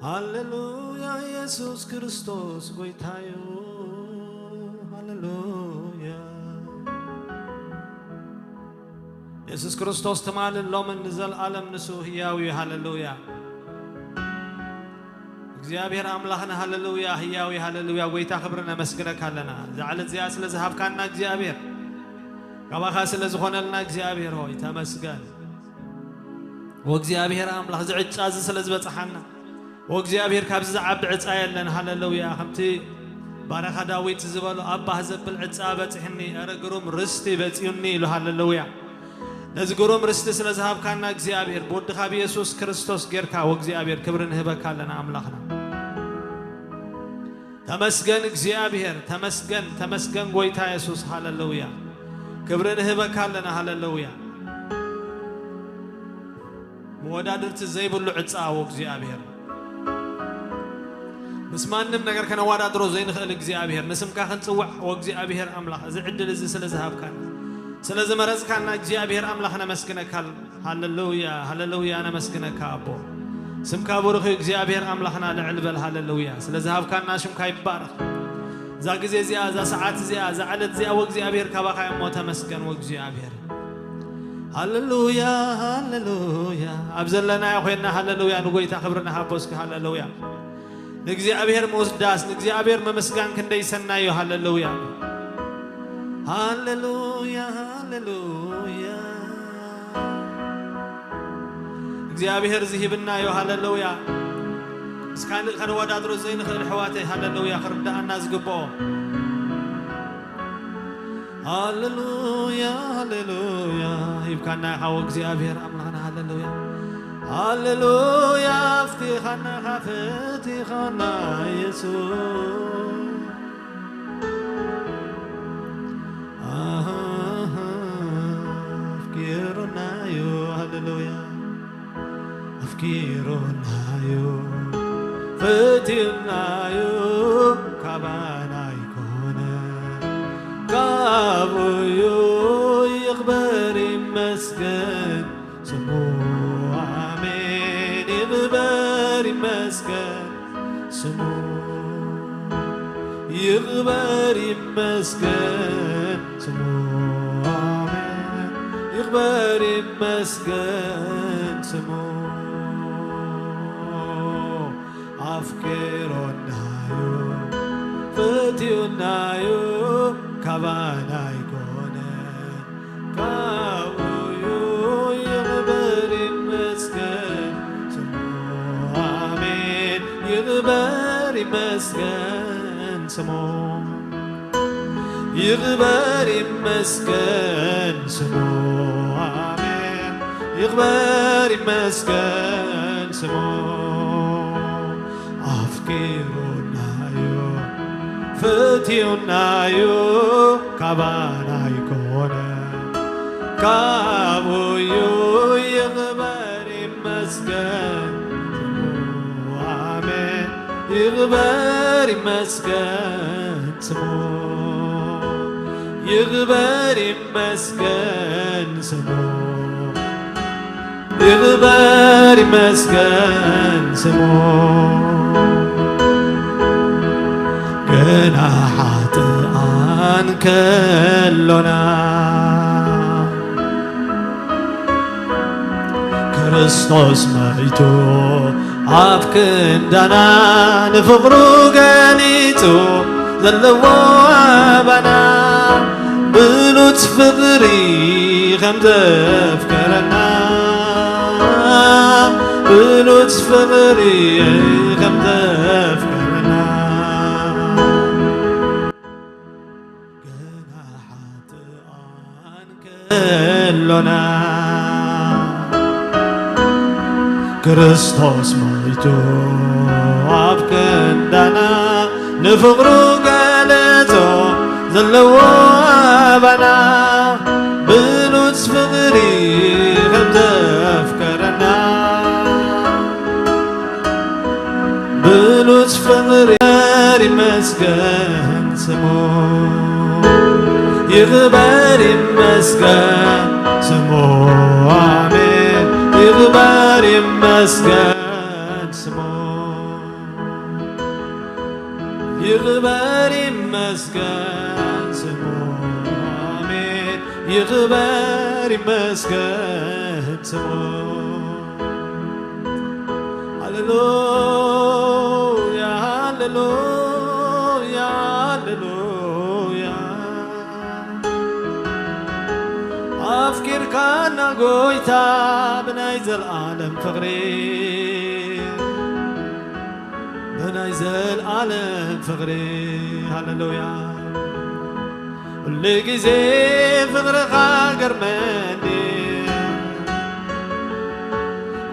ሃሌሉያ፣ ኢየሱስ ክርስቶስ ጎይታዩ። ሃሌሉያ። ኢየሱስ ክርስቶስ ትማልን ሎምን ንዘለኣለም ንሱ ህያው እዩ። ሃሌሉያ። እግዚኣብሔር ኣምላኽና ሃሌሉያ፣ ህያው እዩ። ሃሌሉያ። ጎይታ ክብሪ ነመስግነካ ኣለና። እዛ ዕለት እዚኣ ስለ ዝሃብካና እግዚኣብሔር፣ ካባኻ ስለ ዝኾነልና እግዚኣብሔር ሆይ ተመስገን። ወእግዚኣብሔር ኣምላኽ፣ እዚ ዕጫ እዚ ስለ ዝበጽሓና፣ ወእግዚኣብሔር፣ ካብዚ ዝዓቢ ዕጻ የለን። ሃሌሉያ። ከምቲ ባረኻ ዳዊት ዝበሎ፣ "ኣባህ ዘብል ዕጻ በጺሕኒ፣ እረ ግሩም ርስቲ በጺዩኒ" ኢሉ። ሃሌሉያ። ነዚ ግሩም ርስቲ ስለ ዝሃብካና እግዚኣብሔር፣ ብወድኻ ብየሱስ ክርስቶስ ጌርካ፣ ወእግዚኣብሔር፣ ክብሪ ንህበካ ኣለና ኣምላኽና። ተመስገን እግዚኣብሔር፣ ተመስገን፣ ተመስገን ጎይታ የሱስ። ሃሌሉያ። ክብሪ ንህበካ ኣለና። ሃሌሉያ። መወዳድርቲ ዘይብሉ ዕጻ፣ ወእግዚኣብሔር፣ ምስ ማንም ነገር ከነወዳድሮ ዘይንኽእል እግዚኣብሔር፣ ንስምካ ክንጽውዕ፣ ወእግዚኣብሔር ኣምላኽ፣ እዚ ዕድል እዚ ስለ ዝሃብካና፣ ስለ ዝመረጽካና እግዚኣብሔር ኣምላኽ ነመስግነካ። ሃሌሉያ፣ ሃሌሉያ፣ ነመስግነካ ኣቦ። ስምካ ብሩኽ እዩ እግዚኣብሔር ኣምላኽና፣ ልዕል በል። ሃሌሉያ። ስለ ዝሃብካና ሽምካ ይባረኽ። እዛ ግዜ እዚኣ፣ እዛ ሰዓት እዚኣ፣ እዛ ዕለት እዚኣ፣ ወእግዚኣብሔር፣ ካባኻ እሞ ተመስገን ወእግዚኣብሔር። ሃሌሉያ፣ ሃሌሉያ። ኣብ ዘለናዮ ኮይንና ሃሌሉያ ንጎይታ ክብሪ ንሃቦ እስኪ። ሃሌሉያ። ንእግዚኣብሔር ምውዳስ፣ ንእግዚኣብሔር ምምስጋን ክንደይ ሰናይ እዩ። ሃሌሉያ። ሃሌሉያ፣ ሃሌሉያ። እግዚኣብሔር ዝሂብና እዩ። ሃሌሉያ። ምስ ካልእ ከነወዳድሮ ዘይንኽእል ኣሕዋተይ፣ ሃሌሉያ፣ ክርድኣና ዝግብኦ። ሃሌሉያ፣ ሃሌሉያ። ሂብካና ኢኻ ወእግዚኣብሔር ኣምላኽና። ሃሌሉያ፣ ሃሌሉያ። ኣፍቲኻና ኢኻ፣ ፈቲኻና ኢየሱስ። ኣሃ፣ ኣፍቂሩናዩ። ሃሌሉያ። ኣፍቂሩናዩ፣ ፈትዩናዩ፣ ካባና ኣይኮነ፣ ካብኡዩ። ይኽበር ይመስገን ስሙ፣ ኣሜን። ይኽበር ይመስገን ስሙ፣ ይኽበር ይመስገን ስሙ፣ ኣሜን። ይኽበር ይመስገን ስሙ። ኣፍቂሮናዩ፣ ፈትዩናዩ፣ ካባና ኣይኮነን፣ ካብኡዩ። ይኽበር ይመስገን ስሙ፣ ኣሜን። ይኽበር ይመስገን ስሙ፣ ይኽበር ይመስገን ስሙ፣ ኣሜን። ይኽበር ይመስገን ስሙ። ኣፍቂሩናዩ፣ ፈትዩናዩ፣ ካባና ኣይኮነ፣ ካብኡዩ። ይኽበር ይመስገን ስሙ፣ ኣሜን። ይኽበር ይመስገን ስሙ፣ ይኽበር ይመስገን ስሙ፣ ይኽበር ይመስገን ስሙ። ገና ሓጥኣን ከሎና፣ ክርስቶስ መይቱ ኣብ ክንዳና፣ ንፍቕሩ ገሊጹ ዘለዎ ኣባና፣ ብሉጽ ፍቕሪ ከም ዘፍቀረና፣ ብሉጽ ፍቕሪ ከም ዘፍቀረና። ገና ሓጥኣን ከሎና፣ ክርስቶስ ሞይቱ ኣብ ክንዳና፣ ንፍቕሩ ገለጾ ዘለዎ ኣባና፣ ብሉጽ ፍቕሪ ከም ዘፍቀረና፣ ብሉጽ ፍቕሪ። ይመስገን ስሙ፣ ይኽበር ይመስገን ስሙ፣ ኣሜን። ይኽበር ይመስገን ስሙ። ይኽበር ይመስገን ስሙ። ኣሜን። ይኽበር ይመስገን ስሙ። ሃሌሉያ፣ ሃሌሉያ፣ ሃሌሉያ። ኣፍቂርካና ጎይታ ብናይ ዘልኣለም ፍቕሪ፣ ብናይ ዘልኣለም ፍቕሪ። ሃሌሉያ። ኩሉ ግዜ ፍቕርኻ ገርመኒ፣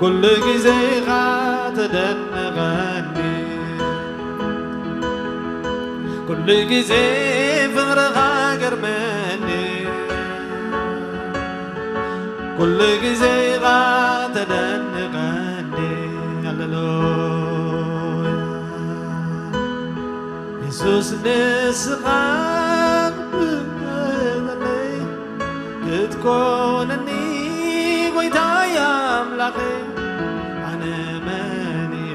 ኩሉ ግዜ ኢኻ ተደንቐኒ። ኩሉ ግዜ ፍቕርኻ ገርመኒ፣ ኩሉ ግዜ ኢኻ ተደንቐኒ። ሃሌሉያ። የሱስ ንስኻ ክትኮነኒ ጎይታየ ኣምላኸይ፣ ኣነ መን እየ?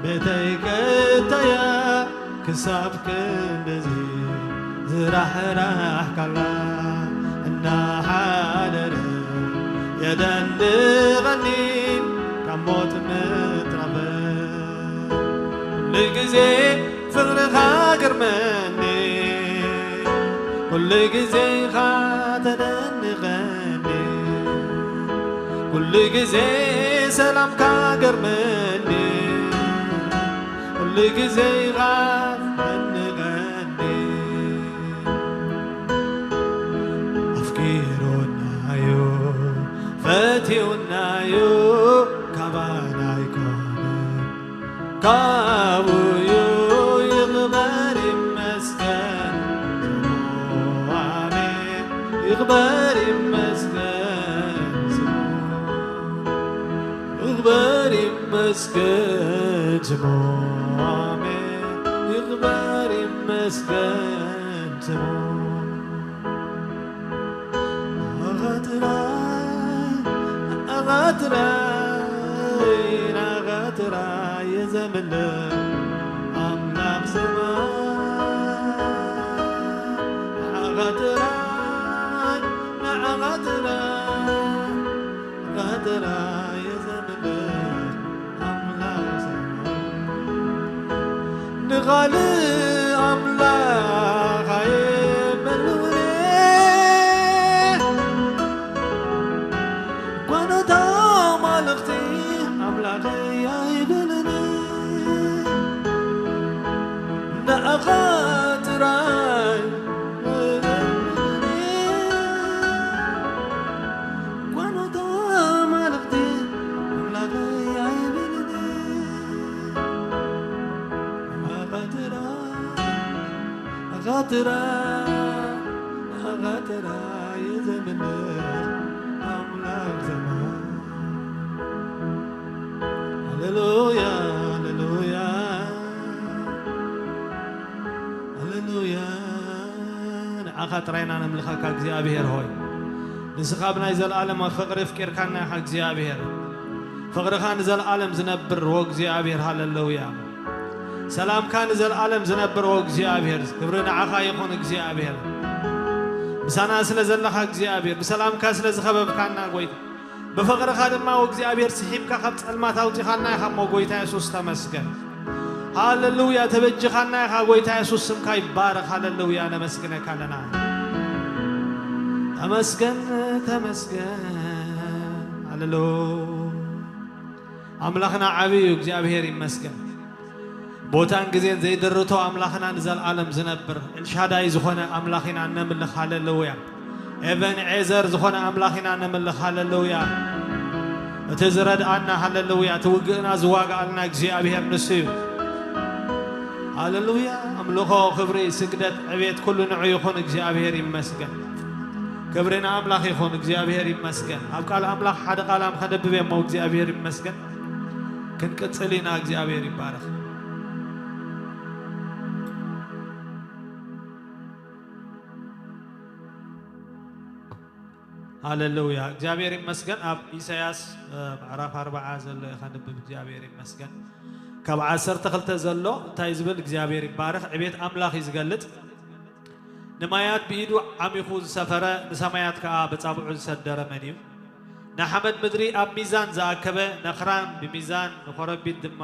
ቤተይ ከተያ ክሳብ ክንድዚ ዝራሕራሕካላ፣ እናሓደረ የደንቐኒ ካብ ሞት ምትራፈ። ኩሉ ግዜ ፍቕርኻ ገርመኒ፣ ኩሉ ግዜ ኢኻ ተደንቐኒ፣ ኩሉ ግዜ ሰላምካ ገርመኒ፣ ኩሉ ግዜ ኢኻ ተደንቐኒ። ኣፍቂሩናዩ፣ ፈትዩናዩ፣ ካባና ኣይኮነን፣ ካቡዩ። ይኽበር ይመስገን ስሙ። ኣሜን። ይኽበር ይመስገን ስሙ። ይኽበር ይመስገን ስሙ። ኣሜን። ይኽበር ይመስገን ስሙ። ንዓኻ ጥራይ፣ ንዓኻ ጥራይ፣ ንዓኻ ጥራይ እየ ዘምልኽ ኣምላኽ ሰማይ። ንዓኻ ጥራይ፣ ንዓኻ ጥራይ፣ ንዓኻ ጥራይ እየ ዘምልኽ ኣምላኽ ሰማይ። ንኻልእ ኣምላኽ ኣየምልኽን፣ ጓኖት ኣማልኽቲ ኣምላኸይ ኣይብልን። ንኣኻ ጥራይ ጓኖት ኣማልኽቲ ኣምላኸይ ኣይብልን። ኣኻ ጥራይ፣ ኣኻ ጥራይ፣ ኣኻ ጥራይ ዘምልኽ ኣምላኽ ሰማይ። ሃሌሉያ፣ ሃሌሉያ፣ ሃሌሉያ። ንዓኻ ጥራይ ኢና ነምልኸካ እግዚኣብሔር ሆይ። ንስኻ ብናይ ዘለኣለም ፍቕሪ ኣፍቂርካና ኢኻ እግዚኣብሔር። ፍቕርኻ ንዘለኣለም ዝነብር ዎ እግዚኣብሔር፣ ሃሌሉያ። ሰላምካ ንዘለኣለም ዝነብር ዎ እግዚኣብሔር። ክብሪ ንዓኻ ይኹን እግዚኣብሔር። ምሳና ስለ ዘለኻ እግዚኣብሔር፣ ብሰላምካ ስለ ዝኸበብካና ጎይታ፣ ብፍቕርኻ ድማ ዎ እግዚኣብሔር ስሒብካ ካብ ጸልማት ኣውጺኻና ኢኻ እሞ ጎይታ የሱስ ተመስገን። ሃሌሉያ። ተበጅኻና ኢኻ ጎይታ የሱስ፣ ስምካ ይባረኽ። ሃሌሉያ። ነመስግነካ ኣለና። ተመስገን፣ ተመስገን። ሃሌሉያ። ኣምላኽና ዓብዪ እዩ፣ እግዚኣብሔር ይመስገን። ቦታን ግዜን ዘይድርቶ ኣምላኽና ንዘለኣለም ዝነብር ኤልሻዳይ ዝኾነ ኣምላኽ ኢና እነምልኽ። ሃሌሉያ። ኤቨን ዔዘር ዝኾነ ኣምላኽ ኢና እነምልኽ። ሃሌሉያ። እቲ ዝረድኣና፣ ሃሌሉያ፣ እቲ ውግእና ዝዋግኣልና እግዚኣብሔር ንሱ እዩ። ሃሌሉያ። ኣምልኾ፣ ክብሪ፣ ስግደት፣ ዕቤት ኩሉ ንዑ ይኹን። እግዚኣብሔር ይመስገን። ክብሪ ንኣምላኽ ይኹን። እግዚኣብሔር ይመስገን። ኣብ ቃል ኣምላኽ ሓደ ቃል ኣም ከነብብ እሞ እግዚኣብሔር ይመስገን። ክንቅጽል ኢና። እግዚኣብሔር ይባረኽ። ሃሌሉያ። እግዚኣብሔር ይመስገን። ኣብ ኢሳያስ፣ እ፣ ምዕራፍ ኣርብዓ ዘሎ እዩ ከንብብ። እግዚኣብሔር ይመስገን። ካብ ዓሰርተ ክልተ ዘሎ እንታይ ዝብል እግዚኣብሔር ይባረኽ፣ ዕቤት ኣምላኽ እዩ ዝገልጽ። ንማያት ብኢዱ ዓሚኹ ዝሰፈረ፣ ንሰማያት ከኣ በጻብዑ ዝሰደረ መን እዩ? ንሓመድ ምድሪ ኣብ ሚዛን ዝኣከበ፣ ነኽራን ብሚዛን ንኾረቢት ድማ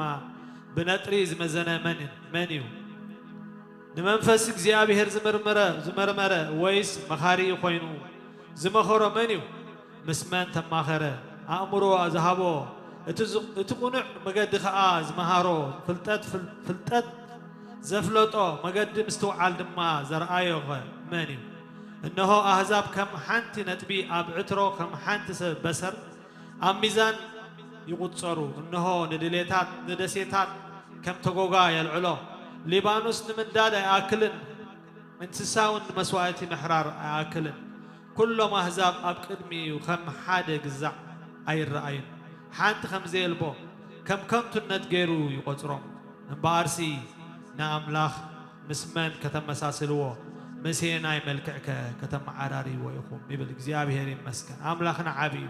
ብነጥሪ ዝመዘነ መን፣ መን እዩ? ንመንፈስ እግዚኣብሔር ዝመርመረ፣ ዝመርመረ ወይስ መኻሪ ኮይኑ ዝመኸሮ መን እዩ? ምስ መን ተማኸረ? ኣእምሮ ዝሃቦ፣ እቲ ዝ-፣ እቲ ቅኑዕ መገዲ ኸኣ ዝመሃሮ፣ ፍልጠት፣ ፍል-፣ ፍልጠት ዘፍለጦ፣ መገዲ ምስትውዓል ድማ ዘርኣዮኸ መን እዩ? እነሆ ኣህዛብ ከም ሓንቲ ነጥቢ ኣብ ዕትሮ፣ ከም ሓንቲ ሰብ በሰር ኣብ ሚዛን ይቑጸሩ። እነሆ ንድሌታት፣ ንደሴታት ከም ተጎጋ የልዕሎ። ሊባኖስ ንምንዳድ ኣይኣክልን፣ እንስሳ እውን ንመስዋእቲ ምሕራር ኣይኣክልን። ኩሎም ኣህዛብ ኣብ ቅድሚኡ ኸም ሓደ ግዛዕ ኣይረኣዩን። ሓንቲ ኸም ዘየልቦ፣ ከም ከንቱነት ገይሩ ይቖጽሮም። እምበኣርሲ ንኣምላኽ ምስ መን ከተመሳስልዎ፣ ምስየናይ መልክዕከ ከተመዓራርይዎ ኢኹም? ይብል። እግዚኣብሔር ይመስገን። ኣምላኽና ዓቢ እዩ።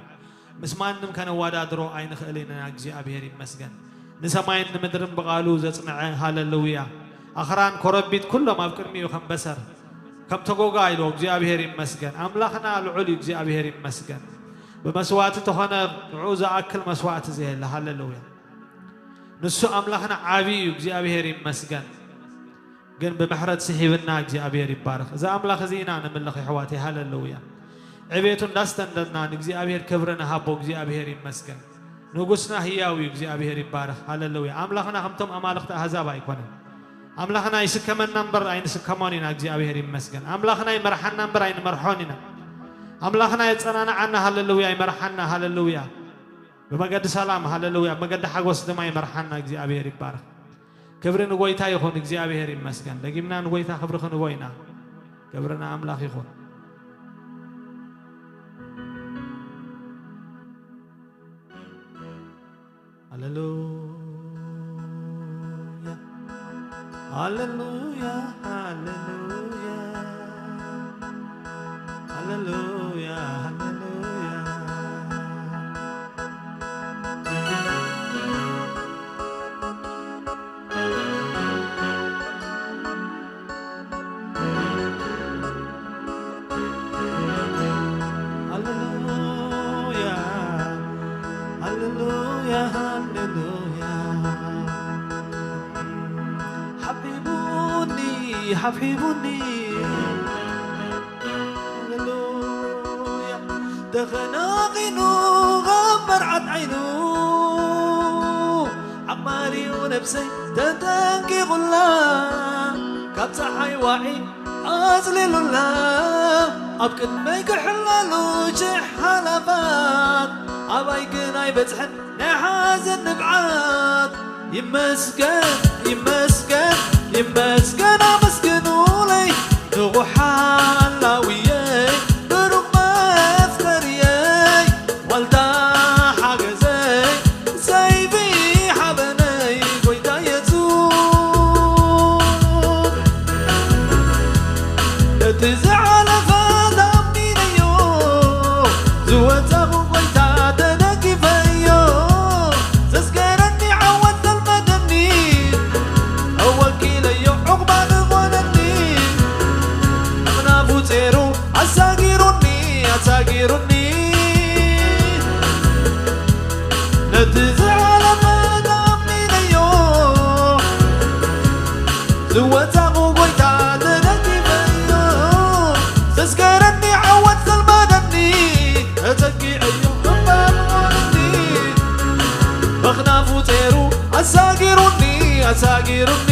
ምስ ማንም ከነወዳድሮ ኣይንኽእልን ኢና። እግዚኣብሔር ይመስገን። ንሰማይን ንምድርን ብቓሉ ዘጽንዐ፣ ሃለሉያ። ኣኽራን ኮረቢት ኩሎም ኣብ ቅድሚኡ ከም በሰር፣ ከም ተጎጋ ኢልዎ። እግዚኣብሔር ይመስገን። ኣምላኽና ልዑል እዩ። እግዚኣብሔር ይመስገን። ብመስዋእቲ ተኾነ ንዕኡ ዝኣክል መስዋእቲ ዘየለ። ሃለሉያ። ንሱ ኣምላኽና ዓቢ እዩ። እግዚኣብሔር ይመስገን። ግን ብምሕረት ስሒብና እግዚኣብሔር ይባረኽ። እዚ ኣምላኽ እዚ ኢና ንምልኽ የሕዋተይ። ሃለሉያ። ዕቤቱ እንዳስተንደና ንእግዚኣብሔር ክብሪ ንሃቦ። እግዚኣብሔር ይመስገን። ንጉስና ህያው እዩ። እግዚኣብሔር ይባረኽ። ሃለሉያ። ኣምላኽና ከምቶም ኣማልኽቲ ኣህዛብ ኣይኮነን። ኣምላኽና ይስከመና እምበር ኣይንስከሞን ኢና። እግዚኣብሔር ይመስገን። ኣምላኽና ይመርሓና እምበር ኣይንመርሖን ኢና። ኣምላኽና የጸናንዓና። ሃለሉያ። ይመርሓና። ሃለሉያ። ብመገዲ ሰላም፣ ሃለሉያ፣ ብመገዲ ሓጎስ ድማ ይመርሓና። እግዚኣብሔር ይባረኽ። ክብሪ ንጎይታ ይኹን። እግዚኣብሔር ይመስገን። ደጊምና ንጎይታ ክብሪ ክንቦ ኢና። ክብሪ ንኣምላኽ ይኹን። ሃለሉያ፣ ሃለሉያ፣ ሃለሉያ፣ ሃለሉያ፣ ሃለሉያ። ሃሌሉያ፣ ሃሌሉያ፣ ሃሌሉያ። ሓብሒቡኒ፣ ሓብሒቡኒ። ሃሌሉያ። ተኸናኺኑ ካብ መርዓት ዓይኑ፣ ዓማሪኡ ነብሰይ ተጠንቂቑላ፣ ካብ ጸሓይ ዋዒ ኣጽሊሉላ። ኣብ ቅድመይ ክሕለሉ ሽሕ ሓላፋት፣ ኣባይ ግን ኣይበጽሐን ናይ ሓዘን ንብዓት። ይመስገን፣ ይመስገን፣ ይመስገን፣ ኣመስግኑለይ ንቑሕ ሓላውየይ፣ ብሩኽ መፍቀርየይ፣ ዋልታ ሓገዘይ፣ ሰይፊ ሓበነይ፣ ጎይታ የሱስ። ነቲ ዝሓለፈ ተኣሚነዮ፣ ዝወጻኹ ጎይታ ተደጊፈዮ፣ ዘስገረኒ ዓወት ዘልመደኒ፣ ኣወኪለዮ ዑቕባ ዝኾነኒ፣ ኣኽናፉ ጼሩ ኣሳጊሩኒ፣ ኣሳጊሩኒ። ነቲ ዝዓለመ ተኣሚነዮ፣ ዝወጻኹ ጎይታ ተደጊፈዮ፣ ዘስገረኒ ዓወት ዘልመደኒ፣ ተጸጊዐዮ እምበር ኾነኒ። በኽናፉ ጼሩ ኣሳጊሩኒ፣ ኣሳጊሩኒ።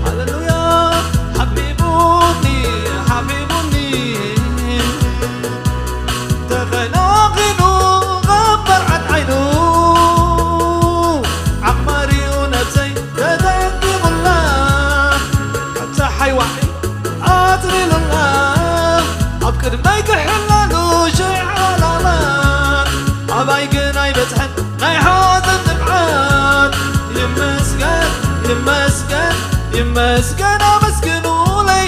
ሃሌሉያ፣ ሓቢቡኒ፣ ሓቢቡኒ፣ ተኸናኺኑ ካብ መርዓት ዓይኑ፣ ዓማሪኡ ነብሰይ ተጠንቂቑላ። ይመስገን፣ ይመስገን ኣመስግኑለይ።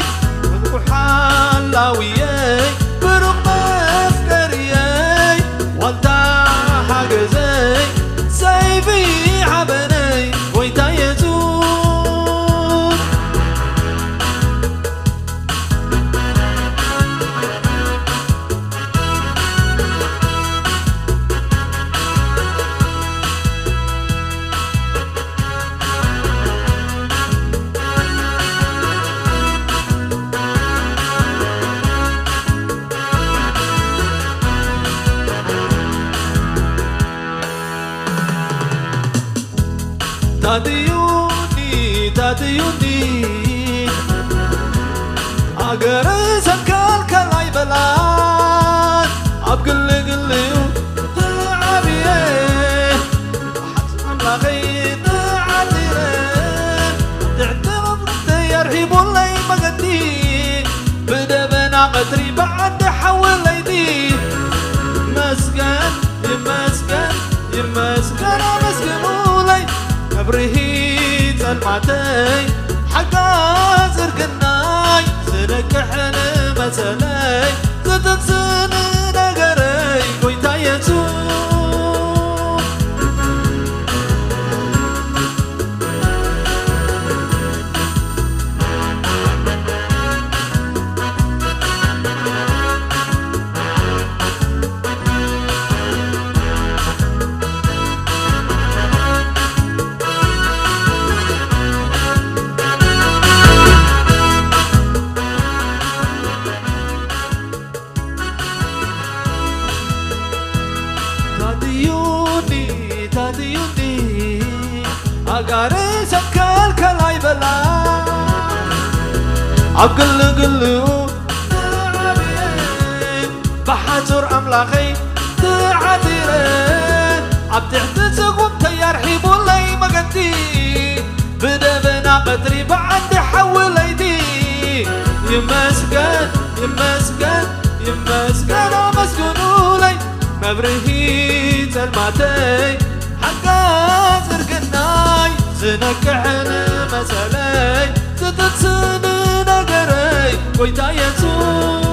ብሩኽ ሓላውየይ፣ ብሩኽ መፍቀርየይ፣ ዋልታ ሓገዘይ፣ ሰይፊ ሓበነይ፣ ጎይታ የሱስ። ታትዩኒ፣ ታትዩኒ፣ ኣገረይ ሰንከልከል ኣይበላን፣ ኣብ ግሊ ግሊኡ ተዓብየ፣ ብሓጽር ኣምላኸይ ተዓቲረ፣ ትሕቲ መብራህተይ ኣርሒቡለይ መገዲ፣ ብደበና ቀትሪ ብዓዲ ሓዊ ለይቲ፣ መስገን ይመስገን፣ ይመስገን ኣመስግኑለይ። መብርሂ ጸልማተይ፣ ሓጋዝ እርግናይ፣ ዝነቅሕ ንመሰለይ፣ ዝጥንስን ነገረይ፣ ጎይታ የሱስ። ታትዩኒ፣ ታትዩኒ፣ ኣጋረይ ሰንከልከል ኣይበላን፣ ኣብ ግልግሉ ተዓብየ፣ ብሓጹር ኣምላኸይ ተዓቲረ፣ ኣብ ትሕቲ ስጉምተይ ኣርሒቡለይ መገዲ፣ ብደበና ቀትሪ ብዓንዲ ሓዊ ለይቲ፣ ይመስገን፣ ይመስገን፣ ይመስገን ኣመስግኑለይ። መብርሂ ጸልማተይ፣ ሓጋዝ እርግናይ፣ ዝነቅሕ ንመሰለይ፣ ዝጥንስን ነገረይ፣ ጎይታ የሱስ።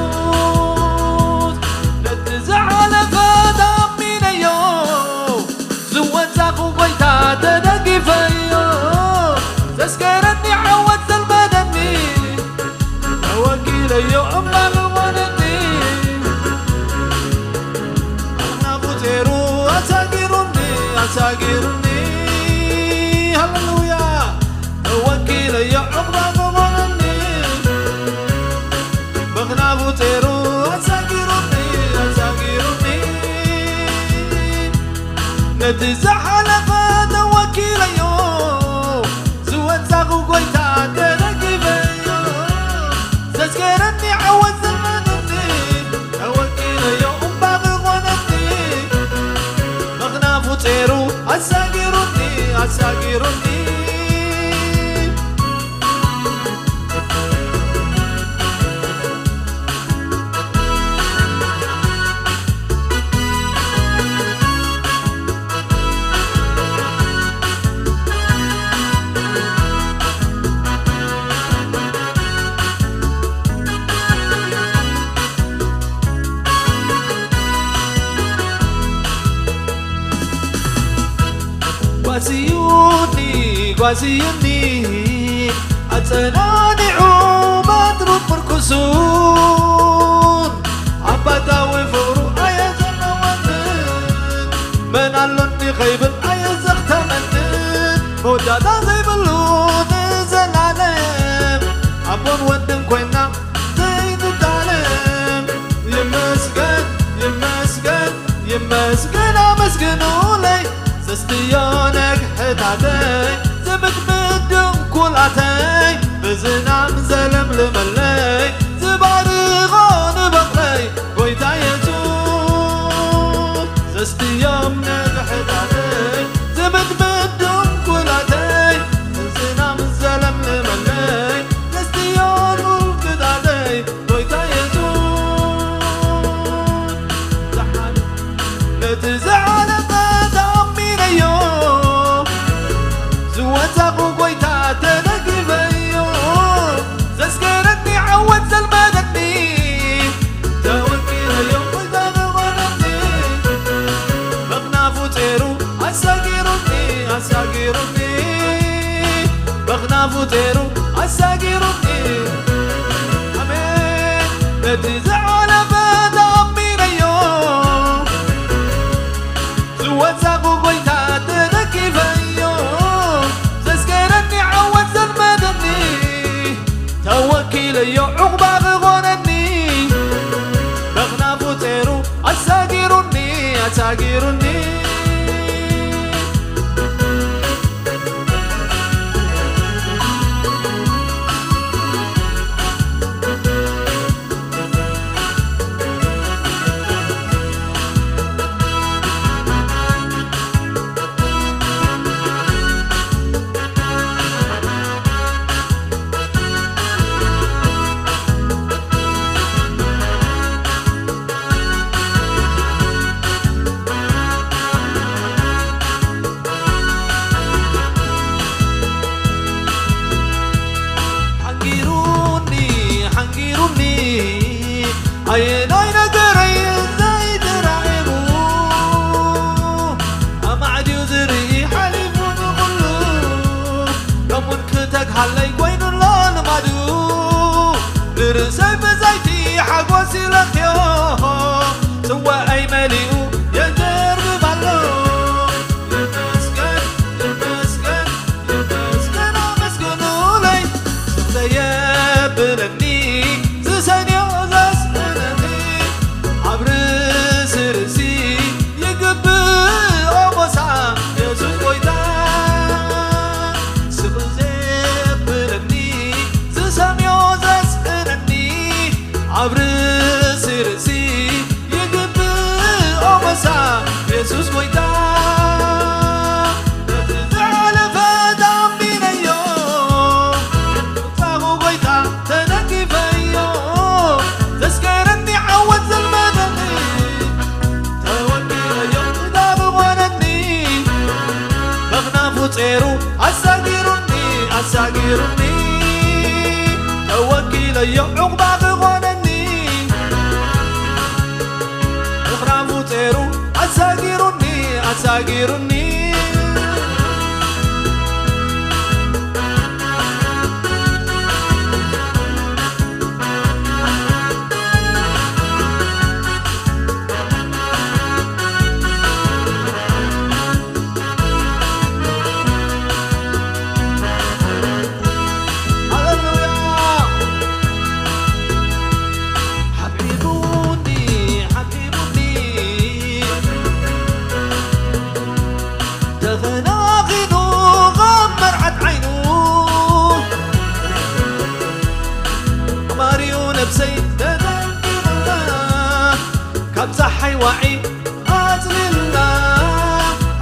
ነቲ ዝሓለፈ ተኣሚነዮ፣ ዝወጻኹ ጎይታ ተደጊፈዮ፣ ዘስገረኒ ዓወት ዘልመደኒ፣ ተወኪለዮ ኣምላኽ ኾነኒ። ኣኽናፉ ጼሩ ኣሳጊሩኒ፣ ኣሳጊሩኒ። ሃሌሉያ። ተወኪለዮ ዑቕባ ኾነኒ። በኽናፉ ጼሩ ኣሳጊሩኒ፣ ኣሳጊሩኒ። ነቲ ዝሓለፈ ተወኪለዮ፣ ዝወጻኹ ጎይታ ተረኪበዮ። ዘስገረኒ ዓወት ዘመንኒ፣ ተወኪለዮ እምባ ክኾነኒ። በኽናፉ ጼሩ ኣሳጊሩኒ፣ ኣሳጊሩኒ። ጓስዩኒ፣ ጓስዩኒ፣ ኣጸናኒዑ በትሩን ምርኩሱን፣ ኣባታዊ ፍቕሩ ኣየዘነወንን። መን ኣሎኒ ከይብል ኣየዘኽተመንን። መወዳእታ ዘይብሉ ንዘላለም፣ ኣቦን ወድን ኮይና ዘይትዳለም። ይመስገን፣ ይመስገን፣ ይመስገን ኣመስግኑለይ። ዘስትዮ ነግሕታተይ፣ ዝምድምድ ድንኩላተይ፣ ብዝናም ዘለምልመለይ፣ ዝባርኾ ንበቕለይ፣ ጎይታ የሱስ። ዘስትዮም ነግሕታተይ፣ ዝምድምድ ድንኩላተይ፣ ብዝናም ዘለምልመለይ፣ ዘስትዮ ድንኩላተይ፣ ጎይታ የሱስ። ዝሓለ-፣ ነቲ ዝሓለፈ ተኣሚነዮ፣ ዝወጻኹ ጎይታ ፈጢሩ ኣሳጊሩኒ። ኣሜን። ነቲ ዝሓለፈ ተኣሚነዮ፣ ዝወጻኹ ጎይታ ተደጊፈዮ። ዘስገረኒ ዓወት ዘልመደኒ፣ ተወኪለዮ ዕቑባ ክኾነኒ። በኽናፉ ጼሩ ኣሳጊሩኒ፣ ኣሳጊሩኒ። ሓንጊሩኒ፣ ሓንጊሩኒ፣ ኣየናይ ነገረይ ዘይተራዒሙ፣ ኣማዕድዩ ዝርኢ ሓሊፉ ንኹሉ፣ ከምኡን ክተግሃለይ ኮይኑ ኣሎ ልማዱ። ንርእሰይ ብዘይቲ ሓጎስ ይለኽዮ፣ ጽዋኣይ መሊኡ የደርብብ ኣሎ። ይመስገን፣ ይመስገን፣ ይመስገን፣ ኣመስግኑለይ። ስቕ ዘየብለኒ ዝሰንዮ ዘስእነኒ፣ ኣብ ርእሲ ርእሲ ይግብኦ ሞሳ የሱስ ጎይታ። ስቕ ዘየብለኒ ዝሰምዮ ዘስእነኒ፣ ኣብ ርእሲ ርእሲ ይግብኦ ሞሳ የሱስ ጎይታ። ነቲ ዝሓለፈ ተኣሚነዮ፣ ቁጣኹ ጎይታ ተደጊፈዮ። ዘስገረኒ ዓወት ዘልመደኒ፣ ተወኪለዮ ዕዳብ ኾነኒ። በኽናፉ ጼሩ ኣሳጊሩኒ፣ ኣሳጊሩኒ። ተወኪለዮ ዕቑባ ክኾነኒ። ምኽራፉ ጼሩ ኣሳጊሩኒ፣ ኣሳጊሩኒ። ሃሌሉያ። ሓቢቡኒ፣ ሓቢቡኒ፣ ተኸናኺኑ ኸም መርዓት ዓይኑ፣ ማርዩ ነብሰይ ተጠንቂቕላ፣ ካብ ጸሓይ ዋዒ ኣጽሊልና፣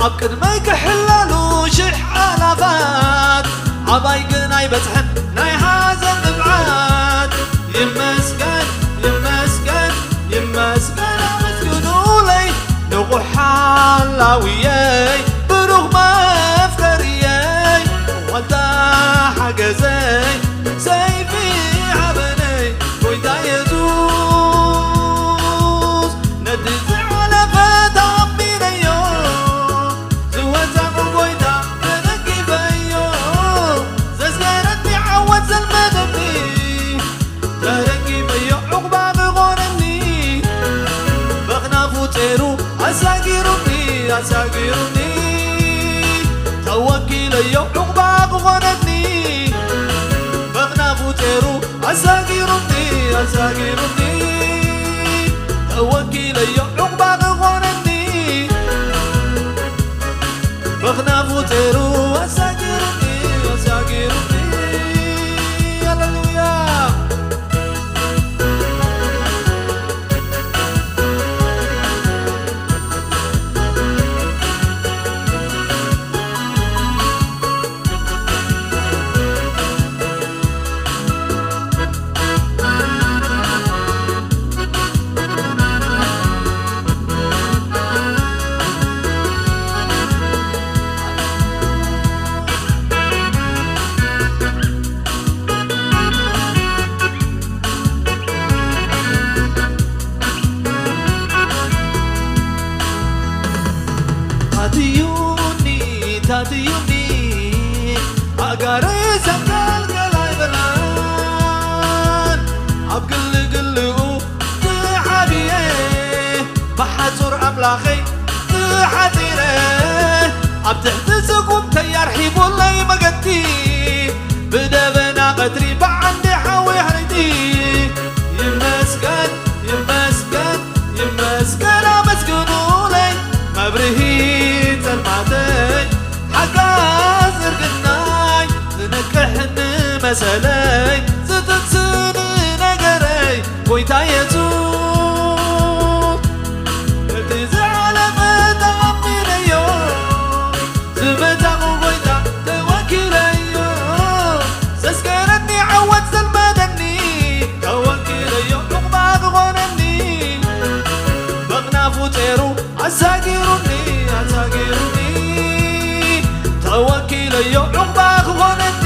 ኣብ ቅድመይ ክሕለሉ ሽሕ ኣላፋት፣ ኣባይ ግን ኣይበጽሐን ናይ ሓዘን ንብዓት። ይመስገን፣ ይመስገን፣ ይመስገን፣ ኣመስግኑለይ። ንቑሕ ሓላውየይ፣ ብሩኽ መፍቀርየይ፣ ዋልታ ሓገዘይ፣ ሰይፊ ሓበነይ፣ ጎይታ የሱስ። ነቲ ዝሓለፈ ተኣሚነዮ፣ ዝወጻኹ ጎይታ ተደጊፈዮ። ዘስገረኒ ዓወት ዘልመደኒ፣ ተረኪበዮ ዕቑባ ክኾነኒ። በኽናፉ ጼሩ ኣሳጊሩኒ፣ ኣሳጊሩኒ። ተወኪለዮ ዕቑባ ክኾነኒ። በኽናፉ ጼሩ ኣሳጊሩኒ፣ ኣሳጊሩኒ። ተወኪለዮ ዕቑባ ክኾነኒ። በኽናፉ ጼሩ ኣሳጊሩኒ፣ ኣሳጊሩኒ። ሃሌሉያ። ታትዩኒ፣ ታትዩኒ፣ ኣጋር ሰንከልከል ኣይበላን ኣብ ግልግልኡ ትሓብየ ብሓጹር ኣምላኸይ ትሓጺረ ኣብ ትሕቲ ስጉምተይ ኣርሒቡለይ መገዲ ብደበና ቀትሪ ብዓንዲ ሓዊ ሕሪቲ ይመስገን ይመስገን ይመስገን ኣመስግኑለይ መብርሂ ጸልማተይ ሓጋዝ እርግናይ ዝነቅሕኒ መሰለይ ዝጥንስኒ ነገረይ ጎይታ የሱስ እቲ ዝዓለመ ተኣሚነዮ ዝመጻኹ ጎይታ ተወኪለዮ ዘስገረኒ ዓወት ዘልመደኒ ተወኪለዮ ዑቕባ ክኾነኒ በቕናፉ ጼሩ ኣሳጊሩኒ ኣሳጊሩኒ ተወኪለዮ ዑቕባ ክኾነኒ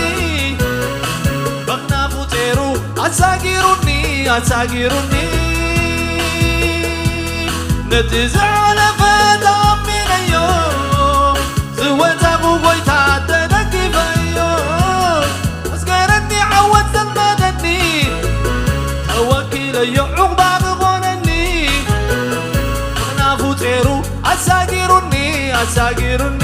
በቕናፉ ጼሩ ኣሳጊሩኒ ኣሳጊሩኒ ነቲ ዝሓለፈ ተኣሚነዮ ዝወጻኹ ጎይታ ተደጊፈዮ ኣስገረኒ ዓወት ዘልመደኒ ተወኪለዮ ዑቕባ ክኾነኒ ኣኽናፉ ጼሩ ኣሳጊሩኒ ኣሳጊሩኒ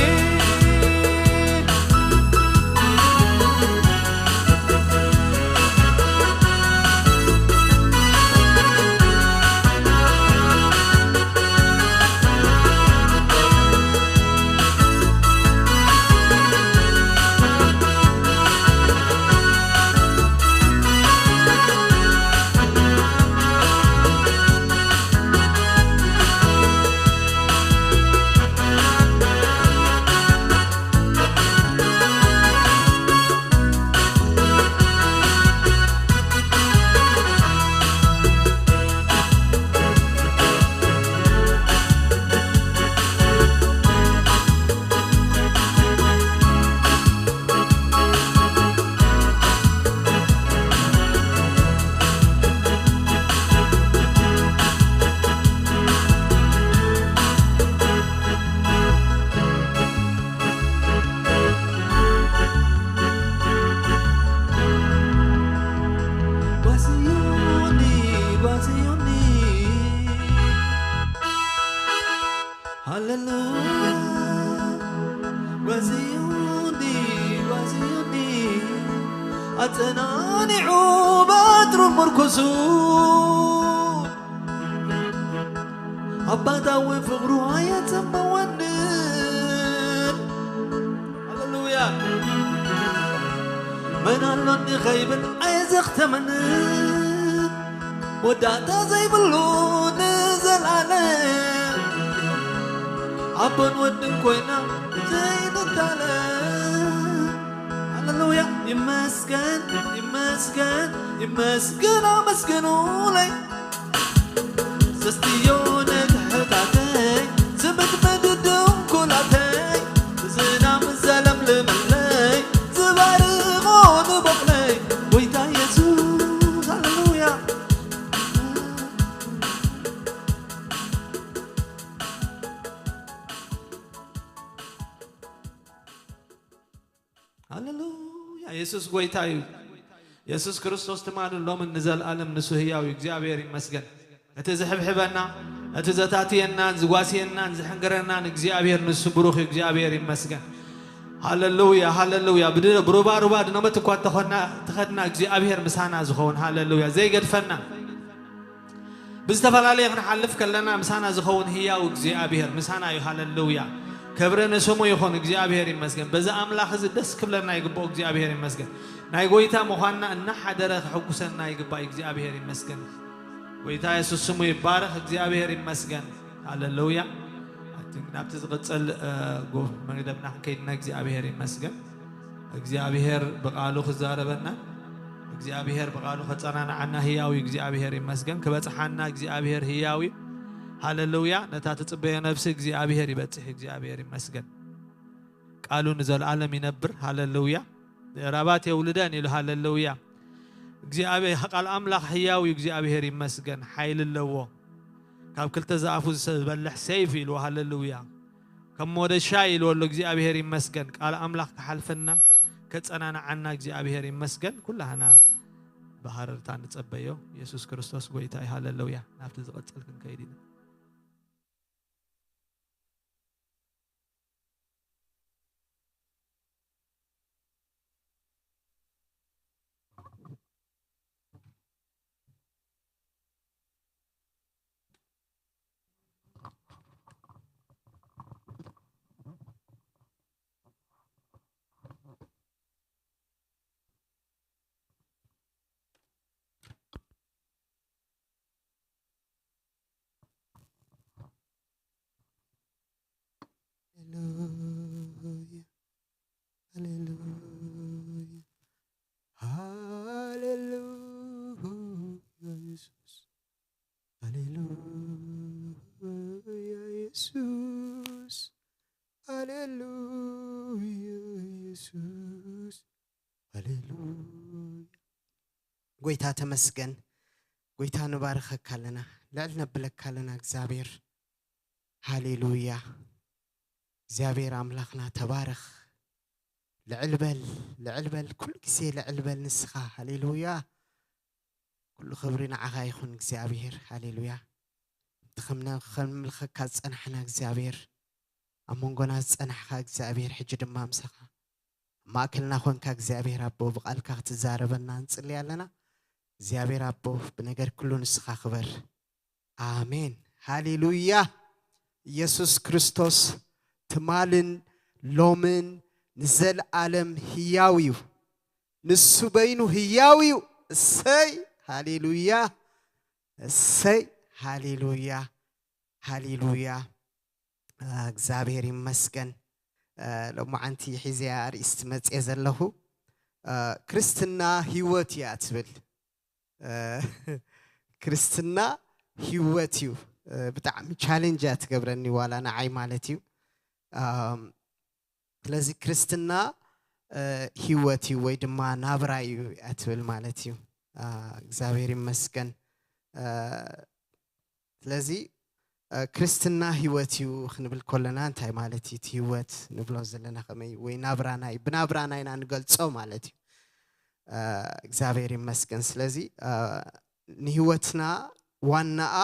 ሃሌሉያ ጓዝዩኒ ጓዝዩኒ ኣጸናኒዑ በትሩ ምርኩሱ ኣባታዊ ፍቕሩ ኣየጸመወንን ሃሌሉያ መን ኣሎኒ ኸይብል ኣየዘኽተመንን መወዳእታ ዘይብሉ ንዘልኣለም ኣቦን ወድን ኮይና ዘይንታለም ሃሌሉያ ይመስገን ይመስገን ይመስገን ኣመስግኑለይ ዘስትዮ ነግሕታተይ ዝምድምድ ድንኩላተይ ዝናም ዘለምልመለይ ዝባርኾ ንበቕለይ ጎይታ የሱስ ሃሌሉያ ሃሌሉያ የሱስ ጎይታ እዩ የሱስ ክርስቶስ ትማልን ሎምን ንዘለኣለም ንሱ ህያው እዩ እግዚኣብሔር ይመስገን እቲ ዝሕብሕበና እቲ ዘታትየናን ዝጓስየናን ዝሕንግረናን እግዚኣብሔር ንሱ ብሩኽ እዩ እግዚኣብሔር ይመስገን ሃሌሉያ ሃሌሉያ ብሩባሩባ ድነመት እኳ ተኸድና እግዚኣብሔር ምሳና ዝኸውን ሃሌሉያ ዘይገድፈና ብዝተፈላለየ ክንሓልፍ ከለና ምሳና ዝኸውን ህያው እግዚኣብሔር ምሳና እዩ ሃለሉያ ክብሪ ንስሙ ይኹን እግዚኣብሔር ይመስገን በዚ ኣምላኽ እዚ ደስ ክብለና ይግብኦ እግዚኣብሔር ይመስገን ናይ ጎይታ ምዃንና እናሓደረ ክሕጉሰና ይግባእ እግዚኣብሔር ይመስገን ጎይታ የሱስ ስሙ ይባረኽ እግዚኣብሔር ይመስገን ሃለሉያ ናብቲ ዝቕፅል መደብና ክንከይድና እግዚኣብሔር ይመስገን እግዚኣብሔር ብቃሉ ክዛረበና እግዚኣብሔር ብቃሉ ከፀናንዓና ህያው እዩ እግዚኣብሔር ይመስገን ክበፅሓና እግዚኣብሔር ህያው እዩ ሃለሉያ ነታ ትፅበዮ ነብሲ እግዚኣብሔር ይበፅሕ እግዚኣብሔር ይመስገን ቃሉ ንዘለኣለም ይነብር ሃለሉያ ምዕራባት የውልደን ኢሉ ሃለሉያ እግዚኣብሔር ቃል ኣምላኽ ህያው እዩ እግዚኣብሔር ይመስገን ሓይሊ ኣለዎ ካብ ክልተ ዝኣፉ ዝበልሕ ሰይፍ ኢሉ ሃለሉያ ከም ሞደሻ ኢልዎ ኣሎ እግዚኣብሔር ይመስገን ቃል ኣምላኽ ክሓልፈና ከጸናንዓና እግዚኣብሔር ይመስገን። ኩላህና ብሃረርታ ንጸበዮ። የሱስ ክርስቶስ ጎይታ እዩ። ሃለሉያ። ናብቲ ዝቐጽል ክንከይድ ኢና። ሃሌሉያ፣ ሃሌሉያ፣ ሃሌሉያ፣ ኢየሱስ፣ ሃሌሉያ፣ ኢየሱስ፣ ሃሌሉያ፣ ኢየሱስ፣ ሃሌሉያ። ጎይታ ተመስገን። ጎይታ ንባርኸካ ኣለና፣ ልዕል ነብለካ ኣለና እግዚኣብሔር። ሃሌሉያ። እግዚኣብሔር ኣምላኽና ተባረኽ። ልዕል በል፣ ልዕል በል፣ ኩሉ ግዜ ልዕል በል ንስኻ። ሃሌሉያ። ኩሉ ክብሪ ንዓኻ ይኹን እግዚኣብሔር። ሃሌሉያ። እቲ ከምነ-፣ ከምልኸካ ዝጸናሕና እግዚኣብሔር፣ ኣብ መንጎና ዝጸናሕካ እግዚኣብሔር፣ ሕጂ ድማ ምሳኻ ኣብ ማእከልና ኾንካ እግዚኣብሔር ኣቦ ብቓልካ ክትዛረበና ንጽሊ ኣለና። እግዚኣብሔር ኣቦ ብነገር ኩሉ ንስኻ ክበር። ኣሜን። ሃሌሉያ። ኢየሱስ ክርስቶስ ትማልን ሎምን ንዘለኣለም ህያው እዩ። ንሱ በይኑ ህያው እዩ። እሰይ፣ ሃሌሉያ፣ እሰይ፣ ሃሌሉያ፣ ሃሌሉያ። አ፣ እግዚኣብሔር ይመስገን። አ፣ ሎማዓንቲ ሒዘያ ኣርእስቲ መጽየ ዘለኹ፣ አ፣ ክርስትና ህይወት እያ ትብል። አ፣ ክርስትና ህይወት እዩ። አ፣ ብጣዕሚ ቻሌንጅ እያ ትገብረኒ ዋላ ንዓይ ማለት እዩ። ኣም፣ ስለዚ ክርስትና፣ አ፣ ህይወት እዩ ወይ ድማ ናብራ እዩ እያ ትብል ማለት እዩ። አ፣ እግዚኣብሔር ይመስገን። አ፣ ስለዚ፣ አ፣ ክርስትና ህይወት እዩ ክንብል ከለና እንታይ ማለት እዩ? እቲ ህይወት ንብሎ ዘለና ከመይ ወይ ናብራና እዩ? ብናብራና ኢና ንገልጾ ማለት እዩ። አ፣ እግዚኣብሔር ይመስገን። ስለዚ፣ አ፣ ንህይወትና ዋናኣ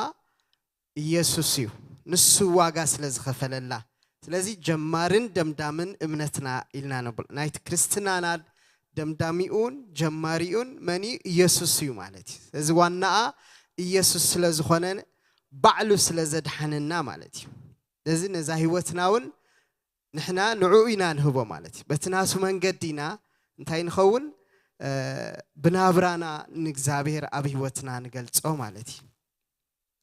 ኢየሱስ እዩ። ንሱ ዋጋ ስለ ዝኸፈለላ። ስለዚ ጀማርን ደምዳምን እምነትና ኢልና ንብል። ናይቲ ክርስትናና ደምዳሚኡን ጀማሪኡን መን እዩ? ኢየሱስ እዩ ማለት እዩ። ስለዚ ዋናኣ ኢየሱስ ስለ ዝኾነ ባዕሉ ስለ ዘድሓነና ማለት እዩ። ስለዚ ነዛ ህይወትና እውን ንሕና ንዕኡ ኢና ንህቦ ማለት እዩ። በቲ ናሱ መንገዲ ኢና እንታይ ንኸውን? እ፣ ብናብራና ንእግዚኣብሔር ኣብ ህይወትና ንገልጾ ማለት እዩ።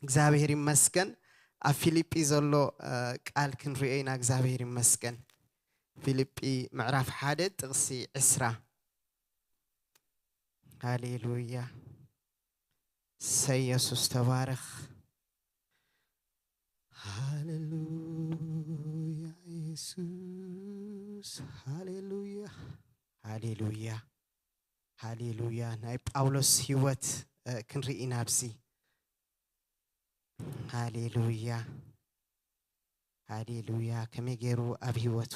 እግዚኣብሔር ይመስገን። ኣብ ፊልጲ ዘሎ፣ እ፣ ቃል ክንሪኦ ኢና። እግዚኣብሔር ይመስገን። ፊልጲ ምዕራፍ ሓደ ጥቕሲ ዕስራ። ሃሌሉያ። ሰይ የሱስ ተባረኽ። ሃሌሉያ የሱስ። ሃሌሉያ። ሃሌሉያ። ሃሌሉያ። ናይ ጳውሎስ ህይወት፣ እ፣ ክንርኢ ኢና ኣብዚ። ሃሌሉያ። ሃሌሉያ። ከመይ ገይሩ ኣብ ህይወቱ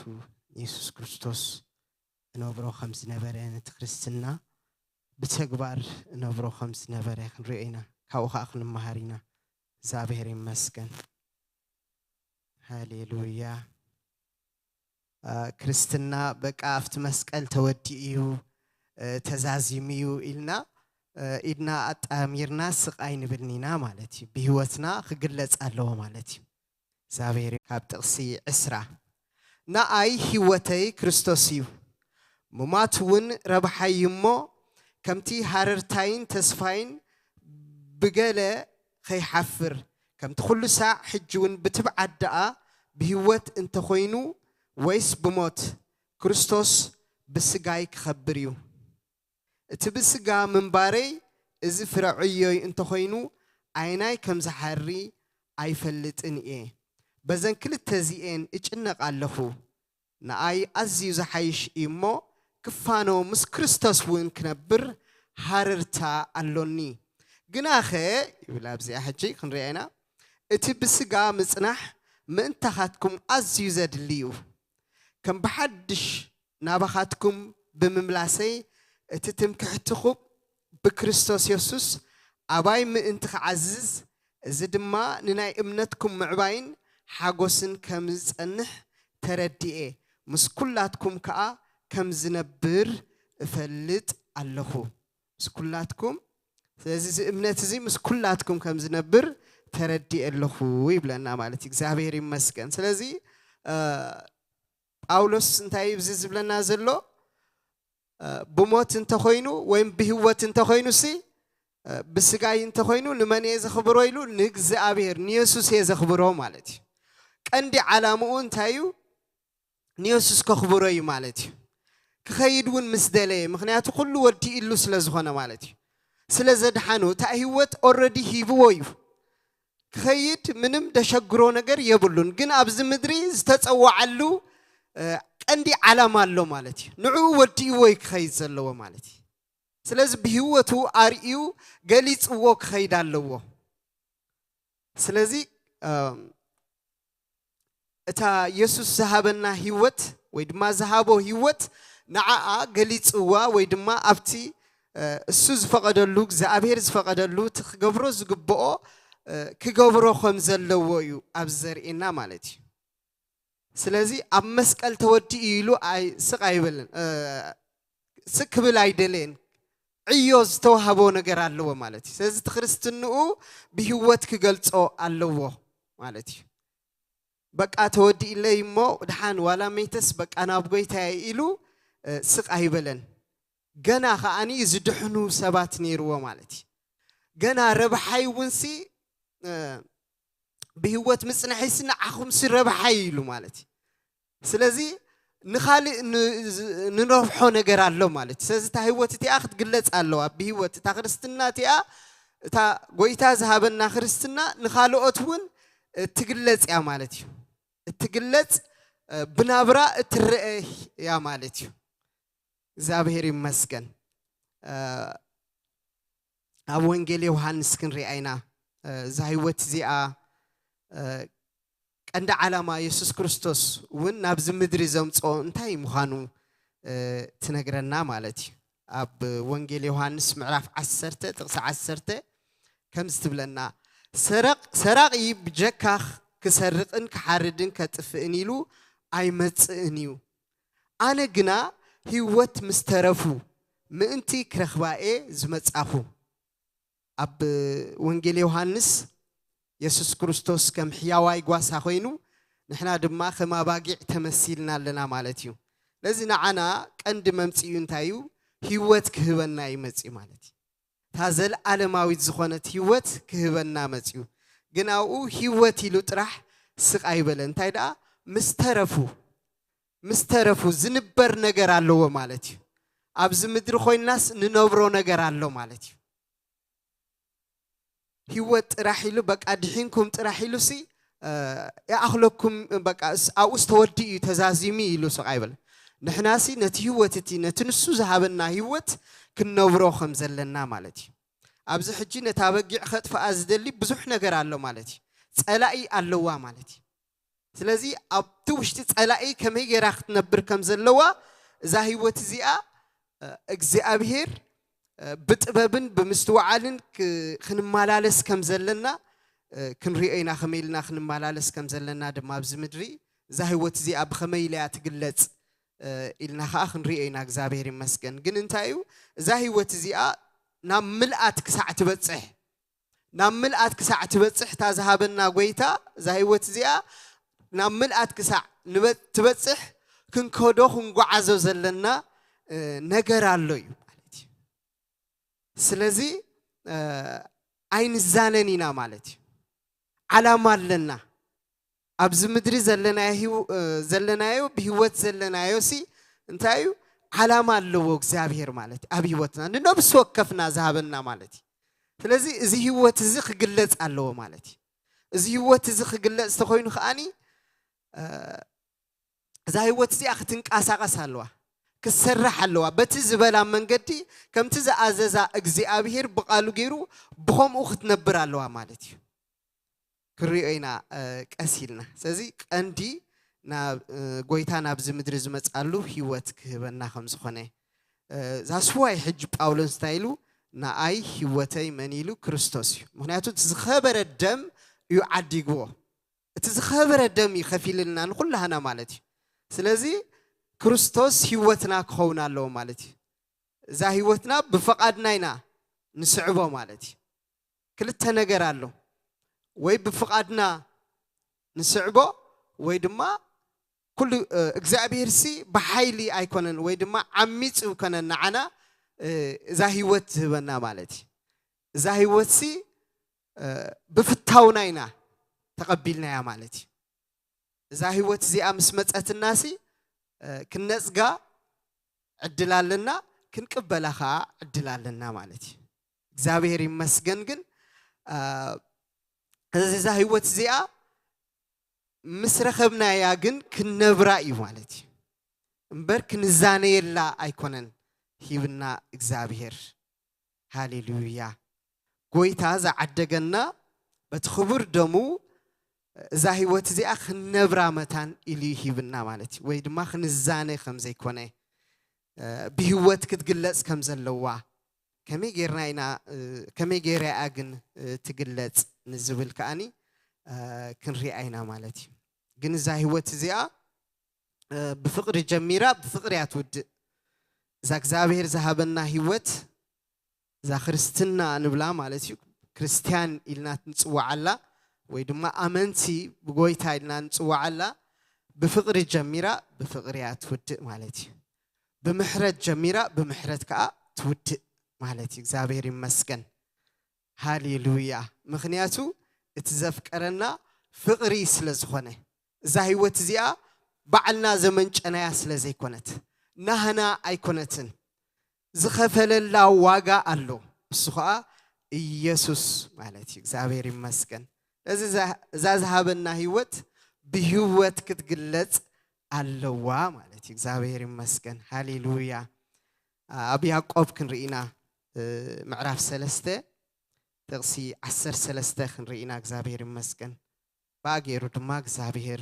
የሱስ ክርስቶስ እነብሮ ከም ዝነበረ፣ ነቲ ክርስትና ብተግባር እነብሮ ከም ዝነበረ ክንሪኦ ኢና። ካብኡ ከኣ ክንመሃር ኢና። እግዚኣብሔር ይመስገን። ሃሌሉያ። አ፣ ክርስትና በቃ ኣብቲ መስቀል ተወዲኡ እዩ፣ እ፣ ተዛዚሙ እዩ ኢልና፣ እ፣ ኢድና ኣጣሚርና ስቕ ኣይንብልን ኢና ማለት እዩ። ብህይወትና ክግለጽ ኣለዎ ማለት እዩ። እግዚኣብሔር ካብ ጥቕሲ ዕስራ፣ "ንኣይ ህይወተይ ክርስቶስ እዩ፣ ምማት እውን ረብሓይ እዩ እሞ፣ ከምቲ ሃረርታይን ተስፋይን ብገለ ኸይሓፍር፣ ከምቲ ኹሉ ሳዕ ሕጂ እውን ብትብዓት ደኣ ብህይወት እንተኾይኑ ወይስ ብሞት፣ ክርስቶስ ብስጋይ ክኸብር እዩ። እቲ ብስጋ ምንባረይ፣ እዚ ፍረ ዕዮይ እንተኾይኑ፣ ኣይናይ ከም ዝሓሪ ኣይፈልጥን እየ። በዘን ክልተ እዚኤን እጭነቕ ኣለኹ። ንኣይ ኣዝዩ ዝሓይሽ እዩ እሞ፣ ክፋኖ ምስ ክርስቶስ እውን ክነብር ሃረርታ ኣሎኒ። ግናኸ" ይብል ኣብዚኣ ሕጂ ክንሪኣ ኢና፣ "እቲ ብስጋ ምጽናሕ ምእንታኻትኩም ኣዝዩ ዘድሊ እዩ። ከም ብሓድሽ ናባኻትኩም ብምምላሰይ፣ እቲ ትምክሕትኹም ብክርስቶስ የሱስ ኣባይ ምእንቲ ክዓዝዝ፣ እዚ ድማ ንናይ እምነትኩም ምዕባይን ሓጎስን ከም ዝጸንሕ ተረዲኤ፣ ምስ ኩላትኩም ከኣ ከም ዝነብር እፈልጥ ኣለኹ። ምስ ኩላትኩም፣ ስለዚ እዚ እምነት እዚ ምስ ኩላትኩም ከም ዝነብር ተረዲኤ ኣለኹ ይብለና ማለት እዩ። እግዚኣብሔር ይመስገን። ስለዚ ጳውሎስ እንታይ እዩ እዚ ዝብለና ዘሎ? ብሞት እንተኾይኑ ወይም ብህይወት እንተኾይኑ ሲ ብስጋይ እንተኾይኑ ንመን እየ ዘኽብሮ ኢሉ? ንእግዚኣብሔር ንየሱስ እየ ዘኽብሮ ማለት እዩ። ቀንዲ ዓላምኡ እንታይ እዩ? ንየሱስ ከኽብሮ እዩ ማለት እዩ። ክኸይድ እውን ምስ ደለየ፣ ምኽንያቱ ኩሉ ወዲእሉ ስለ ዝኾነ ማለት እዩ። ስለ ዘድሓኑ፣ እታ ህይወት ኦረዲ ሂብዎ እዩ። ክኸይድ ምንም ደሸግሮ ነገር የብሉን። ግን ኣብዚ ምድሪ ዝተጸዋዓሉ ቀንዲ ዓላማ ኣሎ ማለት እዩ። ንዕኡ ወዲእዎ እዩ ክኸይድ ዘለዎ ማለት እዩ። ስለዚ ብህይወቱ ኣርእዩ ገሊጽዎ ክኸይድ ኣለዎ። ስለዚ እታ የሱስ ዝሃበና ህይወት ወይ ድማ ዝሃቦ ህይወት ንዓኣ ገሊጽዋ ወይ ድማ ኣብቲ እሱ ዝፈቐደሉ እግዚኣብሔር ዝፈቐደሉ እቲ ክገብሮ ዝግብኦ ክገብሮ ከም ዘለዎ እዩ ኣብዚ ዘርእየና ማለት እዩ። ስለዚ ኣብ መስቀል ተወዲኡ ኢሉ ስቕ ኣይበልን፣ ስቕ ክብል ኣይደለየን። ዕዮ ዝተዋህቦ ነገር ኣለዎ ማለት እዩ። ስለዚ እቲ ክርስትንኡ ብህይወት ክገልጾ ኣለዎ ማለት እዩ። በቃ ተወዲእለይ እሞ ድሓን ዋላ መይተስ በቃ ናብ ጎይታየ ኢሉ ስቕ ኣይበለን። ገና ከዓኒ ዝድሕኑ ሰባት ነይርዎ ማለት እዩ። ገና ረብሓይ እውን ሲ ብህይወት ምጽንሐይ ሲ ንዓኹም ሲ ረብሓይ ኢሉ ማለት እዩ። ስለዚ ንኻልእ ንረብሖ ነገር ኣሎ ማለት እዩ። ስለዚ እታ ህይወት እቲኣ ክትግለጽ ኣለዋ። ብህይወት እታ ክርስትና እቲኣ እታ ጎይታ ዝሃበና ክርስትና ንኻልኦት እውን ትግለጽ እያ ማለት እዩ። እትግለጽ ብናብራ እትረአ እያ ማለት እዩ። እግዚኣብሔር ይመስገን። ኣብ ወንጌል ዮሃንስ ክንሪኣ ኢና። እዛ ህይወት እዚኣ ቀንዲ ዓላማ የሱስ ክርስቶስ እውን ናብዚ ምድሪ ዘምፅኦ እንታይ ምዃኑ ትነግረና ማለት እዩ። ኣብ ወንጌል ዮሃንስ ምዕራፍ ዓሰርተ ጥቕሲ ዓሰርተ ከምዚ ትብለና፣ ሰራቒ ብጀካ ክሰርቕን ክሓርድን ከጥፍእን ኢሉ ኣይመጽእን እዩ። ኣነ ግና ህይወት ምስ ተረፉ ምእንቲ ክረኽባኤ ዝመጻኹ። ኣብ ወንጌል ዮሃንስ የሱስ ክርስቶስ ከም ሕያዋይ ጓሳ ኮይኑ ንሕና ድማ ከም ኣባጊዕ ተመሲልና ኣለና ማለት እዩ። ስለዚ ንዓና ቀንዲ መምፅኡ እንታይ እዩ? ህይወት ክህበና እዩ መፅኡ ማለት እዩ። እታ ዘለዓለማዊት ዝኾነት ህይወት ክህበና መፅኡ። ግን ኣብኡ ህይወት ኢሉ ጥራሕ ስቕ ኣይበለን። እንታይ ደኣ? ምስ ተረፉ፣ ምስ ተረፉ ዝንበር ነገር ኣለዎ ማለት እዩ። ኣብዚ ምድሪ ኮይንናስ ንነብሮ ነገር ኣሎ ማለት እዩ። ህይወት ጥራሕ ኢሉ በቃ ድሒንኩም ጥራሕ ኢሉ ሲ ይኣኽለኩም በቃ ኣብኡ ዝተወዲ እዩ ተዛዚሙ ኢሉ ስቕ ኣይበለን። ንሕና ሲ ነቲ ህይወት እቲ ነቲ ንሱ ዝሃበና ህይወት ክንነብሮ ከም ዘለና ማለት እዩ። ኣብዚ ሕጂ ነታ በጊዕ ከጥፍኣ ዝደሊ ብዙሕ ነገር ኣሎ ማለት እዩ። ጸላኢ ኣለዋ ማለት እዩ። ስለዚ ኣብቲ ውሽጢ ጸላኢ ከመይ ገይራ ክትነብር ከም ዘለዋ እዛ ህይወት እዚኣ እግዚኣብሔር ብጥበብን ብምስትውዓልን ክንመላለስ ከም ዘለና ክንሪኦ ኢና። ከመይ ኢልና ክንመላለስ ከም ዘለና ድማ ኣብዚ ምድሪ እዛ ህይወት እዚኣ ብኸመይ ኢለያ ትግለጽ ኢልና ከዓ ክንሪኦ ኢና። እግዚኣብሔር ይመስገን። ግን እንታይ እዩ እዛ ህይወት እዚኣ ናብ ምልኣት ክሳዕ ትበጽሕ ናብ ምልኣት ክሳዕ ትበጽሕ እታ ዝሃበና ጎይታ እዛ ህይወት እዚኣ ናብ ምልኣት ክሳዕ ትበጽሕ ክንከዶ ክንጓዓዞ ዘለና ነገር ኣሎ እዩ ማለት እዩ። ስለዚ ኣይንዛነን ኢና ማለት እዩ። ዓላማ ኣለና። ኣብዚ ምድሪ ዘለናዮ ብህይወት ዘለናዮ ሲ እንታይ እዩ? ዓላማ ኣለዎ እግዚኣብሔር ማለት ኣብ ህይወትና ንነብሲ ወከፍና ዝሃበና ማለት እዩ። ስለዚ እዚ ህይወት እዚ ክግለጽ ኣለዎ ማለት እዩ። እዚ ህይወት እዚ ክግለጽ ተኮይኑ ከዓኒ እዛ ህይወት እዚኣ ክትንቀሳቐስ ኣለዋ፣ ክትሰርሕ ኣለዋ። በቲ ዝበላ መንገዲ ከምቲ ዝኣዘዛ እግዚኣብሔር ብቓሉ ገይሩ ብኸምኡ ክትነብር ኣለዋ ማለት እዩ። ክንሪኦ ኢና ቀስ ኢልና። ስለዚ ቀንዲ ጎይታ ናብዚ ምድሪ ዝመፃሉ ህይወት ክህበና ከም ዝኾነ ዛስዋይ ሕጂ ጳውሎስ እንታይ ኢሉ? ንኣይ ህይወተይ መን ኢሉ? ክርስቶስ እዩ። ምክንያቱ እቲ ዝኸበረ ደም እዩ ዓዲግዎ። እቲ ዝኸበረ ደም እዩ ከፊልልና ንኩላህና ማለት እዩ። ስለዚ ክርስቶስ ህይወትና ክኸውን ኣለዎ ማለት እዩ። እዛ ህይወትና ብፍቓድና ኢና ንስዕቦ ማለት እዩ። ክልተ ነገር ኣሎ። ወይ ብፍቓድና ንስዕቦ ወይ ድማ ኩሉ እግዚኣብሔር ሲ ብሓይሊ ኣይኮነን ወይ ድማ ዓሚፁ ይኮነን ንዓና እዛ ህይወት ዝህበና ማለት እዩ። እዛ ህይወት ሲ ብፍታውና ኢና ተቐቢልናያ ማለት እዩ። እዛ ህይወት እዚኣ ምስ መፀትና ሲ ክነፅጋ ዕድል ኣለና፣ ክንቅበላ ከዓ ዕድል ኣለና ማለት እዩ። እግዚኣብሔር ይመስገን። ግን እዚ እዛ ህይወት እዚኣ ምስ ረኸብናያ ግን ክንነብራ እዩ ማለት እዩ እምበር ክንዛነየላ ኣይኮነን ሂብና እግዚኣብሔር። ሃሌሉያ። ጎይታ ዝዓደገና በቲ ክቡር ደሙ እዛ ህይወት እዚኣ ክንነብራ መታን ኢሉ ሂብና ማለት እዩ። ወይ ድማ ክንዛነ ከም ዘይኮነ ብህይወት ክትግለጽ ከም ዘለዋ ከመይ ጌርና ኢና ከመይ ጌራ እያ ግን ትግለጽ ንዝብል ከኣኒ ክንሪኣ ኢና ማለት እዩ። ግን እዛ ህይወት እዚኣ ብፍቕሪ ጀሚራ ብፍቕሪ እያ ትውድእ። እዛ እግዚኣብሔር ዝሃበና ህይወት እዛ ክርስትና ንብላ ማለት እዩ። ክርስትያን ኢልና ንጽዋዓላ ወይ ድማ ኣመንቲ ብጎይታ ኢልና ንጽዋዓላ ብፍቕሪ ጀሚራ ብፍቕሪ እያ ትውድእ ማለት እዩ። ብምሕረት ጀሚራ ብምሕረት ከዓ ትውድእ ማለት እዩ። እግዚኣብሔር ይመስገን። ሃሌሉያ። ምክንያቱ እቲ ዘፍቀረና ፍቕሪ ስለ ዝኾነ እዛ ህይወት እዚኣ ባዕልና ዘመንጨናያ ስለ ዘይኮነት ናህና ኣይኮነትን። ዝኸፈለላ ዋጋ ኣሎ። እሱ ከዓ ኢየሱስ ማለት እዩ። እግዚኣብሔር ይመስገን። እዚ እዛ ዝሃበና ህይወት ብህይወት ክትግለጽ ኣለዋ ማለት እዩ። እግዚኣብሔር ይመስገን። ሃሌሉያ። ኣብ ያዕቆብ ክንርኢና ምዕራፍ ሰለስተ ጥቕሲ ዓሰርተ ሰለስተ ክንርኢና እግዚኣብሔር ይመስገን። ብኣ ገይሩ ድማ እግዚኣብሔር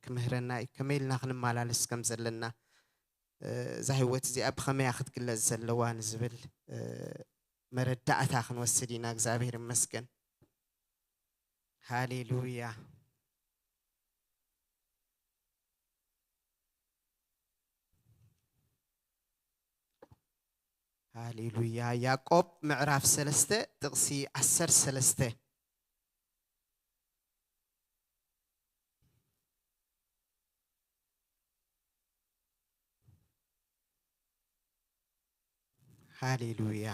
ክምህረና እዩ። ከመይ ኢልና ክንመላለስ ከም ዘለና እዛ ህይወት እዚኣ ብኸመያ ክትግለጽ ዘለዋ ንዝብል መረዳእታ ክንወስድ ኢና። እግዚኣብሔር ይመስገን። ሃሌሉያ። ሃሌሉያ። ያዕቆብ ምዕራፍ ሰለስተ ጥቕሲ ዓሰርተ ሰለስተ። ሃሌሉያ።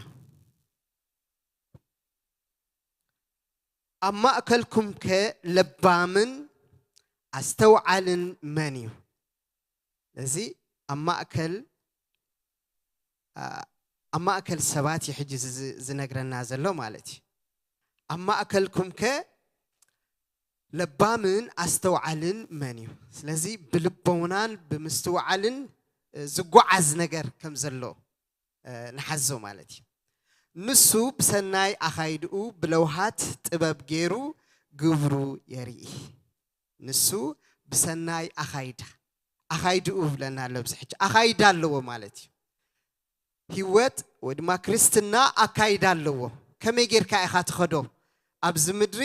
ኣብ ማእከልኩም ከ ለባምን ኣስተውዓልን መን እዩ? እዚ ኣብ ማእከል ኣብ ማእከል ሰባት እዩ ሕጂ ዝነግረና ዘሎ ማለት እዩ። ኣብ ማእከልኩም ከ ለባምን ኣስተውዓልን መን እዩ? ስለዚ ብልቦናን ብምስትውዓልን ዝጓዓዝ ነገር ከም ዘሎ ንሓዞ ማለት እዩ። ንሱ ብሰናይ ኣኻይድኡ ብለውሃት ጥበብ ገይሩ ግብሩ የርኢ። ንሱ ብሰናይ ኣኻይዳ ኣኻይድኡ ብለና ኣሎ። ኣብዚ ሕጂ ኣኻይዳ ኣለዎ ማለት እዩ። ህይወት ወይ ድማ ክርስትና ኣካይዳ ኣለዎ። ከመይ ጌርካ ኢኻ ትኸዶ? ኣብዚ ምድሪ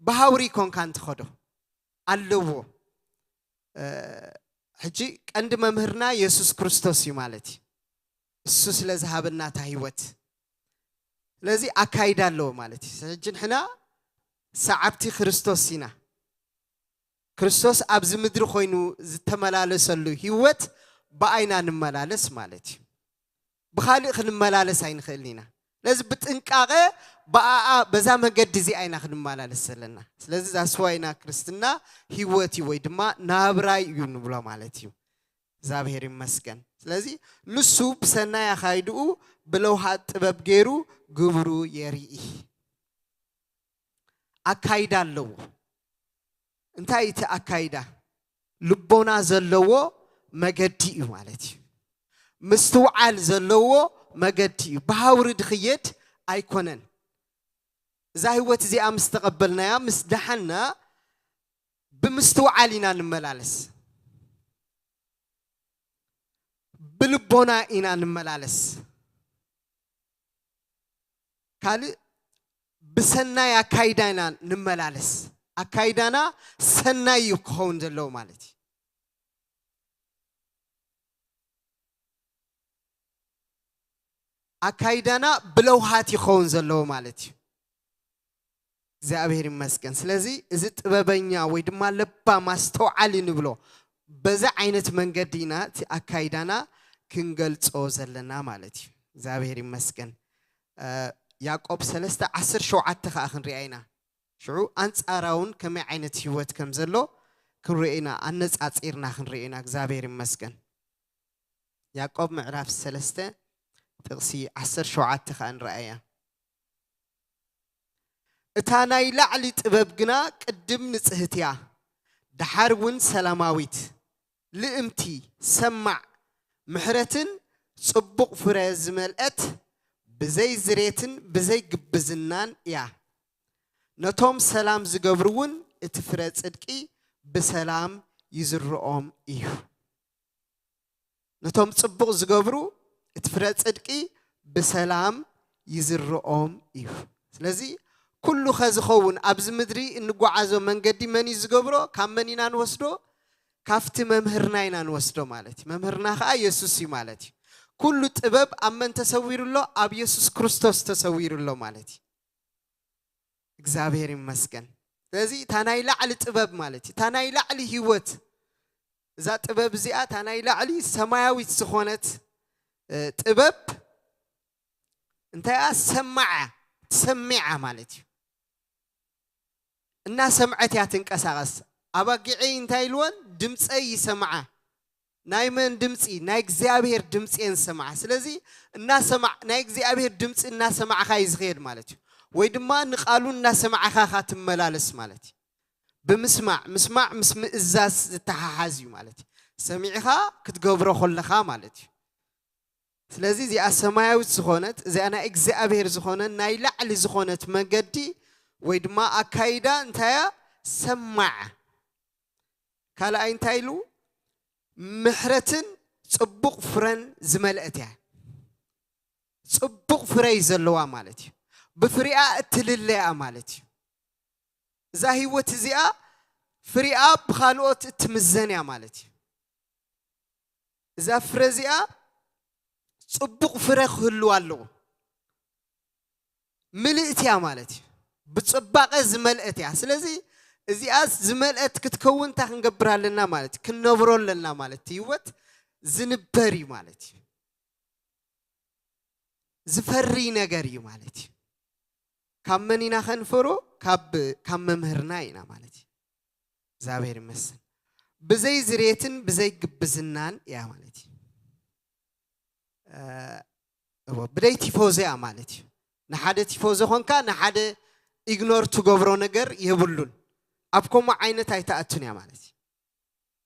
ብሃውሪ ኮንካን ትኸዶ ኣለዎ። ሕጂ ቀንዲ መምህርና የሱስ ክርስቶስ እዩ ማለት እዩ። እሱ ስለ ዝሃበና እታ ህይወት ስለዚ ኣካይዳ ኣለዎ ማለት እዩ። ሕጂ ንሕና ሰዓብቲ ክርስቶስ ኢና። ክርስቶስ ኣብዚ ምድሪ ኮይኑ ዝተመላለሰሉ ህይወት ብኣይና ንመላለስ ማለት እዩ። ብኻልእ ክንመላለስ ኣይንኽእልን ኢና። ስለዚ ብጥንቃቐ ብኣኣ በዛ መገዲ እዚኣ ኢና ክንመላለስ ዘለና። ስለዚ ዛስዋይና ክርስትና ህይወት እዩ ወይ ድማ ናብራይ እዩ ንብሎ ማለት እዩ። እግዚኣብሔር ይመስገን። ስለዚ ንሱ ብሰናይ ኣኻይድኡ ብለውሃት ጥበብ ገይሩ ግብሩ የርኢ። ኣካይዳ ኣለዎ። እንታይ እቲ ኣካይዳ? ልቦና ዘለዎ መገዲ እዩ ማለት እዩ። ምስትውዓል ዘለዎ መገዲ እዩ። ብሃውሪ ድኽየድ ኣይኮነን። እዛ ህይወት እዚኣ ምስ ተቐበልናያ ምስ ደሓና ብምስትውዓል ኢና ንመላለስ። ብልቦና ኢና ንመላለስ። ካልእ ብሰናይ ኣካይዳ ኢና ንመላለስ። ኣካይዳና ሰናይ እዩ ክኸውን ዘለዎ ማለት እዩ። ኣካይዳና ብለውሃት ይኸውን ዘለዎ ማለት እዩ። እግዚኣብሔር ይመስገን። ስለዚ እዚ ጥበበኛ ወይ ድማ ለባም ኣስተውዓሊ ንብሎ በዚ ዓይነት መንገዲ ኢና እቲ ኣካይዳና ክንገልጾ ዘለና ማለት እዩ። እግዚኣብሔር ይመስገን። እ፣ ያዕቆብ ሰለስተ ዓሰርተ ሸውዓተ ከኣ ክንሪኣ ኢና። ሽዑ ኣንጻራውን ከመይ ዓይነት ህይወት ከም ዘሎ ክንርኢ ኢና፣ ኣነጻጺርና ክንርኢ ኢና። እግዚኣብሔር ይመስገን። ያዕቆብ ምዕራፍ ሰለስተ ጥቕሲ ዓሰርተ ሸውዓተ ከኣ ንረኣያ። እታ ናይ ላዕሊ ጥበብ ግና ቅድም ንጽህት እያ፣ ደሓር እውን ሰላማዊት፣ ልእምቲ፣ ሰማዕ፣ ምሕረትን ጽቡቕ ፍረ ዝመልአት፣ ብዘይ ዝሬትን ብዘይ ግብዝናን እያ። ነቶም ሰላም ዝገብሩ እውን እቲ ፍረ ጽድቂ ብሰላም ይዝርኦም እዩ። ነቶም ጽቡቕ ዝገብሩ እቲ ፍረ ጽድቂ ብሰላም ይዝርኦም እዩ። ስለዚ ኩሉ ከዝኸውን ኣብዚ ምድሪ እንጓዓዞ መንገዲ መን እዩ ዝገብሮ? ካብ መን ኢና ንወስዶ? ካብቲ መምህርና ኢና ንወስዶ ማለት እዩ። መምህርና ከዓ የሱስ እዩ ማለት እዩ። ኩሉ ጥበብ ኣብ መን ተሰዊሩ ኣሎ? ኣብ የሱስ ክርስቶስ ተሰዊሩ ኣሎ ማለት እዩ። እግዚኣብሔር ይመስገን። ስለዚ እታ ናይ ላዕሊ ጥበብ ማለት እዩ፣ እታ ናይ ላዕሊ ህይወት፣ እዛ ጥበብ እዚኣ እታ ናይ ላዕሊ ሰማያዊት ዝኾነት፣ እ፣ ጥበብ እንታይ እያ? ሰማዕ እያ፣ ትሰሚዓ ማለት እዩ። እናሰምዐት እያ ትንቀሳቐስ። ኣባጊዐይ እንታይ ኢልወን? ድምፀይ ይሰምዓ። ናይ መን ድምፂ? ናይ እግዚኣብሔር ድምፂ እየን ዝሰምዓ። ስለዚ እናሰማዕ-፣ ናይ እግዚኣብሔር ድምፂ እናሰማዕኻ እዩ ዝኸየድ ማለት እዩ። ወይ ድማ ንቓሉ እናሰማዕኻ ኢኻ ትመላለስ ማለት እዩ። ብምስማዕ፣ ምስማዕ ምስ ምእዛዝ ዝተሓሓዝ እዩ ማለት እዩ። ሰሚዕኻ ክትገብሮ ከለኻ ማለት እዩ። ስለዚ እዚኣ ሰማያዊት ዝኾነት፣ እዚኣ ናይ እግዚኣብሔር ዝኾነ፣ ናይ ላዕሊ ዝኾነት መገዲ ወይ ድማ ኣካይዳ እንታይ እያ? ሰማዕ። ካልኣይ እንታይ ኢሉ? ምሕረትን ጽቡቕ ፍረን ዝመልአት እያ። ጽቡቕ ፍረ እዩ ዘለዋ ማለት እዩ። ብፍሪኣ እትልለ እያ ማለት እዩ። እዛ ህይወት እዚኣ ፍሪኣ ብኻልኦት እትምዘን እያ ማለት እዩ። እዛ ፍረ እዚኣ ጽቡቕ ፍረ ክህልዋ ኣለዎ። ምልእቲ እያ ማለት እዩ። ብጽባቐ ዝመልአት እያ። ስለዚ እዚኣ ዝመልአት ክትከውን እንታይ ክንገብር ኣለና ማለት እዩ? ክንነብሮ ኣለና ማለት እዩ። ህይወት ዝንበር እዩ ማለት እዩ። ዝፈሪ ነገር እዩ ማለት እዩ። ካብ መን ኢና ከንፈሮ? ካብ፣ ካብ መምህርና ኢና ማለት እዩ። እግዚኣብሔር ይመስል። ብዘይ ዝሬትን ብዘይ ግብዝናን እያ ማለት እዩ። እ፣ እዎ፣ ብደይ ቲፎዞ እያ ማለት እዩ። ንሓደ ቲፎዞ ኾንካ ንሓደ ኢግኖር ትገብሮ ነገር የብሉን። ኣብ ከምኡ ዓይነት ኣይትኣቱን እያ ማለት እዩ።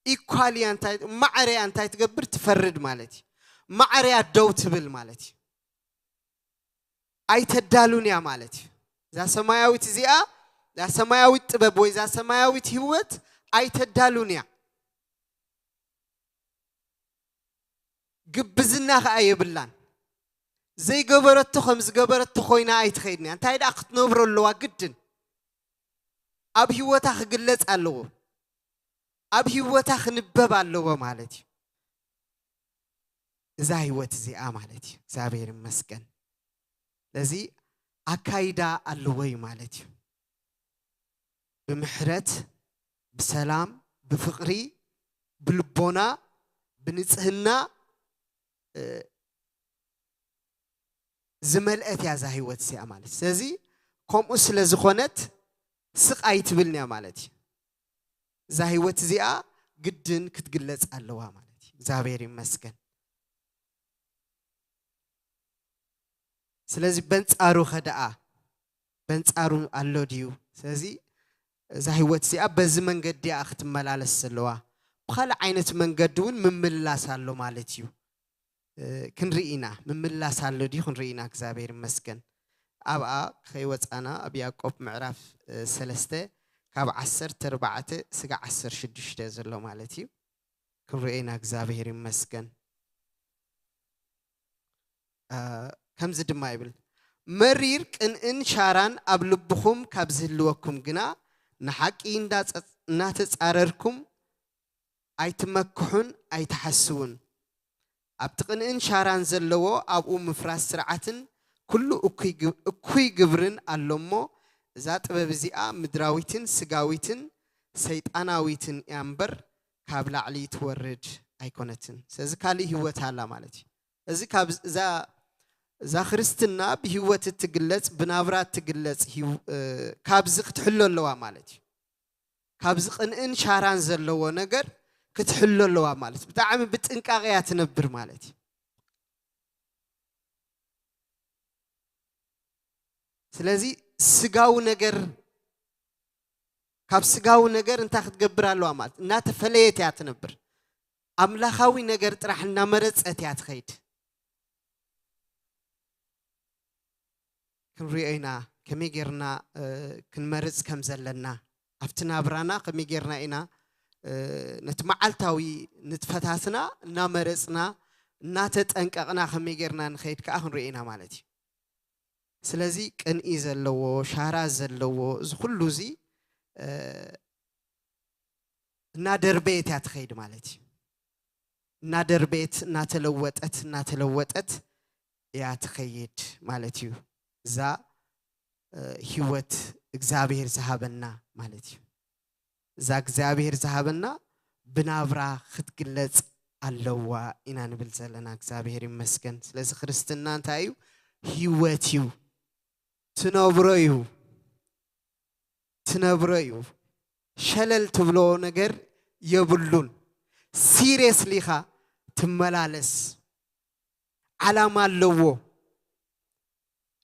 ኢኳል እያ እንታይ፣ ማዕረ እያ እንታይ ትገብር? ትፈርድ ማለት እዩ። ማዕረ እያ ደው ትብል ማለት እዩ። ኣይተዳሉን እያ ማለት እዩ። እዛ ሰማያዊት እዚኣ፣ እዛ ሰማያዊት ጥበብ ወይ እዛ ሰማያዊት ህይወት ኣይተዳሉን እያ። ግብዝና ኸኣ የብላን። ዘይገበረቶ ከም ዝገበረቶ ኮይና ኣይትኸይድን እያ። እንታይ ደኣ ክትነብሮ ኣለዋ ግድን። ኣብ ህይወታ ክግለጽ ኣለዎ። ኣብ ህይወታ ክንበብ ኣለዎ ማለት እዩ። እዛ ህይወት እዚኣ ማለት እዩ። እግዚኣብሔር ይመስገን። ስለዚ ኣካይዳ ኣለዎ እዩ ማለት እዩ። ብምሕረት፣ ብሰላም፣ ብፍቕሪ፣ ብልቦና፣ ብንጽህና፣ እ፣ ዝመልአት እያ እዛ ህይወት እዚኣ ማለት። ስለዚ ከምኡ ስለ ዝኾነት ስቕ ኣይትብልን እያ ማለት እዩ። እዛ ህይወት እዚኣ ግድን ክትግለጽ ኣለዋ ማለት እዩ። እግዚኣብሔር ይመስገን። ስለዚ በንጻሩ ከ ደኣ፣ በንጻሩ ኣሎ ድዩ? ስለዚ እዛ ህይወት እዚኣ በዚ መንገዲ እያ ክትመላለስ ዘለዋ። ብኻልእ ዓይነት መንገዲ እውን ምምልላስ ኣሎ ማለት እዩ። እ፣ ክንርኢ ኢና። ምምልላስ ኣሎ ድዩ? ክንርኢ ኢና። እግዚኣብሔር ይመስገን። ኣብኣ ከይወጻና ኣብ ያዕቆብ ምዕራፍ፣ እ፣ ሰለስተ ካብ ዓሰርተ ኣርባዕተ ስጋዕ ዓሰርተ ሽዱሽተ ዘሎ ማለት እዩ። ክንርኢ ኢና። እግዚኣብሔር ይመስገን። ከምዚ ድማ ይብል፣ መሪር ቅንእን ሻራን ኣብ ልብኹም ካብ ዝህልወኩም ግና፣ ንሓቂ እናተጻረርኩም ኣይትመክሑን ኣይትሓስዉን። ኣብቲ ቅንእን ሻራን ዘለዎ ኣብኡ ምፍራስ ስርዓትን ኩሉ እኩይ ግብርን ኣሎ እሞ፣ እዛ ጥበብ እዚኣ ምድራዊትን ስጋዊትን ሰይጣናዊትን እያ እምበር፣ ካብ ላዕሊ ትወርድ ኣይኮነትን። ስለዚ ካልእ ህይወት ኣላ ማለት እዩ። እዚ ካብ እዛ እዛ ክርስትና ብህይወት እትግለጽ፣ ብናብራ እትግለጽ፣ ካብዚ ክትሕሎ ኣለዋ ማለት እዩ። ካብዚ ቅንእን ሻራን ዘለዎ ነገር ክትሕሎ ኣለዋ ማለት እዩ። ብጣዕሚ ብጥንቃቄ እያ ትነብር ማለት እዩ። ስለዚ ስጋዊ ነገር፣ ካብ ስጋዊ ነገር እንታይ ክትገብር ኣለዋ ማለት እናተፈለየት እያ ትነብር። ኣምላኻዊ ነገር ጥራሕ እናመረጸት እያ ትኸይድ። ክንሪኦ ኢና ከመይ ጌርና ክንመርጽ ከም ዘለና፣ ኣብቲ ናብራና ከመይ ጌርና ኢና ነቲ መዓልታዊ ንጥፈታትና እናመረጽና እናተጠንቀቕና ከመይ ጌርና ንኸይድ ከኣ ክንሪኦ ኢና ማለት እዩ። ስለዚ ቅንኢ ዘለዎ፣ ሻራ ዘለዎ፣ እዚ ኩሉ እዚ እናደርበየት እያ ትኸይድ ማለት እዩ። እናደርበየት፣ እናተለወጠት፣ እናተለወጠት እያ ትኸይድ ማለት እዩ። እዛ ህይወት እግዚኣብሔር ዝሃበና ማለት እዩ። እዛ እግዚኣብሔር ዝሃበና ብናብራ ክትግለጽ ኣለዋ ኢና ንብል ዘለና። እግዚኣብሔር ይመስገን። ስለዚ ክርስትና እንታይ እዩ? ህይወት እዩ። ትነብሮ እዩ። ትነብሮ እዩ። ሸለል ትብሎ ነገር የብሉን። ሲሪየስሊ ኢኻ ትመላለስ። ዓላማ ኣለዎ።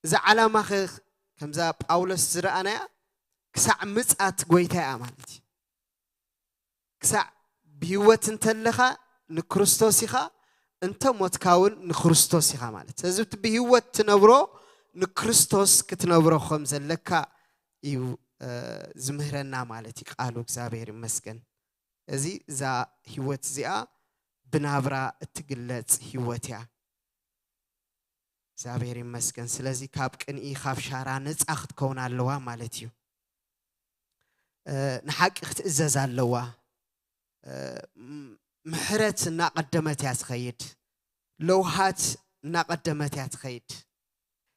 እዛ ዓላማ ኸ ከምዛ ጳውሎስ ዝረኣናያ ክሳዕ ምጻት ጎይታ እያ ማለት እዩ። ክሳዕ ብህይወት እንተለኻ ንክርስቶስ ኢኻ፣ እንተ ሞትካ እውን ንክርስቶስ ኢኻ ማለት። ስለዚ እቲ ብህይወት ትነብሮ ንክርስቶስ ክትነብሮ ከም ዘለካ እዩ ዝምህረና ማለት እዩ ቃሉ። እግዚኣብሔር ይመስገን። እዚ እዛ ህይወት እዚኣ ብናብራ እትግለጽ ህይወት እያ። እግዚኣብሔር ይመስገን። ስለዚ ካብ ቅንኢ ካብ ሻራ ነፃ ክትከውን ኣለዋ ማለት እዩ። ንሓቂ ክትእዘዝ ኣለዋ። ምሕረት እናቐደመት እያ ትኸይድ። ለውሃት እናቐደመት እያ ትኸይድ።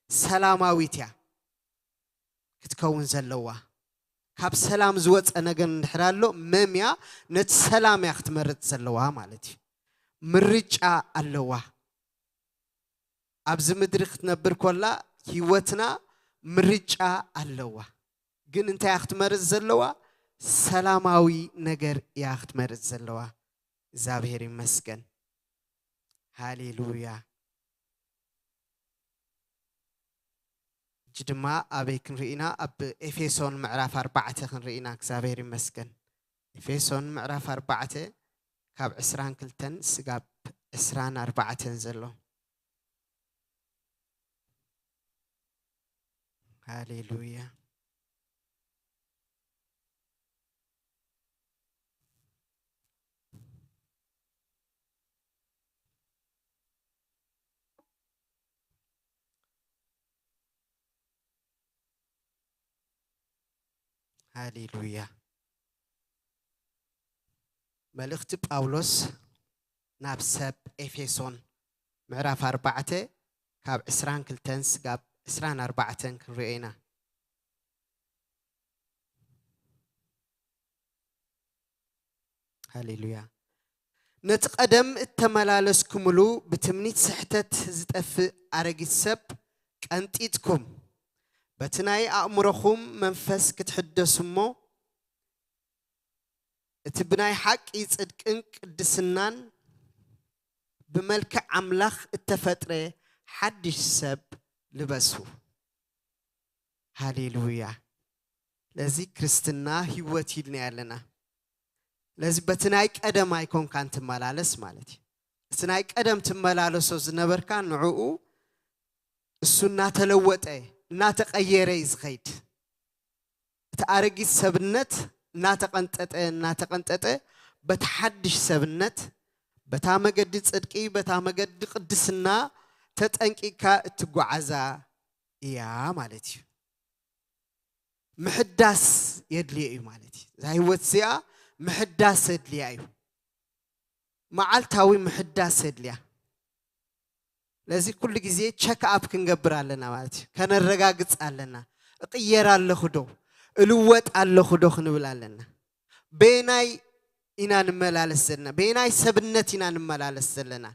ሰላማዊት እያ ክትከውን ዘለዋ። ካብ ሰላም ዝወፀ ነገር እንድሕር ኣሎ መምያ ነቲ ሰላም እያ ክትመርፅ ዘለዋ ማለት እዩ። ምርጫ ኣለዋ። ኣብዚ ምድሪ ክትነብር ኮላ ህይወትና ምርጫ ኣለዋ። ግን እንታይ እያ ክትመርጽ ዘለዋ? ሰላማዊ ነገር እያ ክትመርጽ ዘለዋ። እግዚኣብሔር ይመስገን። ሃሌሉያ። እጂ ድማ ኣበይ ክንርኢ ኢና? ኣብ ኤፌሶን ምዕራፍ ኣርባዕተ ክንርኢ ኢና። እግዚኣብሔር ይመስገን። ኤፌሶን ምዕራፍ ኣርባዕተ ካብ ዕስራን ክልተን ስጋብ ዕስራን ኣርባዕተን ዘሎ። ሃሌሉያ። ሃሌሉያ። መልእኽቲ ጳውሎስ ናብ ሰብ ኤፌሶን ምዕራፍ ኣርባዕተ ካብ ዕስራን ክልተን ስጋብ ዕስራን ኣርባዕተን ክንሪኦ ኢና። ሃሌሉያ። ነቲ ቀደም እተመላለስኩምሉ ብትምኒት ስሕተት ዝጠፍእ ኣረጊት ሰብ ቀንጢጥኩም፣ በቲ ናይ ኣእምሮኹም መንፈስ ክትሕደሱ እሞ፣ እቲ ብናይ ሓቂ ጽድቅን ቅድስናን ብመልክዕ ኣምላኽ እተፈጥረ ሓድሽ ሰብ ልበሱ። ሃሌሉያ። ለዚ ክርስትና ህይወት ኢልና ኣለና። ለዚ በቲ ናይ ቀደም ኣይኮንካን ትመላለስ ማለት እዩ። እቲ ናይ ቀደም ትመላለሶ ዝነበርካ ንዕኡ እሱ እናተለወጠ እናተቐየረ እዩ ዝኸይድ። እቲ ኣረጊት ሰብነት እናተቐንጠጠ እናተቐንጠጠ በቲ ሓድሽ ሰብነት፣ በታ መገዲ ጽድቂ፣ በታ መገዲ ቅድስና ተጠንቂቅካ እትጓዓዛ እያ ማለት እዩ። ምሕዳስ የድልዮ እዩ ማለት እዩ። እዛ ህይወት እዚኣ ምሕዳስ የድልያ እዩ። መዓልታዊ ምሕዳስ የድልያ። ለዚ ኩሉ ግዜ ቸክ ኣፕ ክንገብር ኣለና ማለት እዩ። ከነረጋግጽ ኣለና። እቕየር ኣለኹ ዶ? እልወጥ ኣለኹ ዶ? ክንብል ኣለና። በየናይ ኢና ንመላለስ ዘለና? በየናይ ሰብነት ኢና ንመላለስ ዘለና?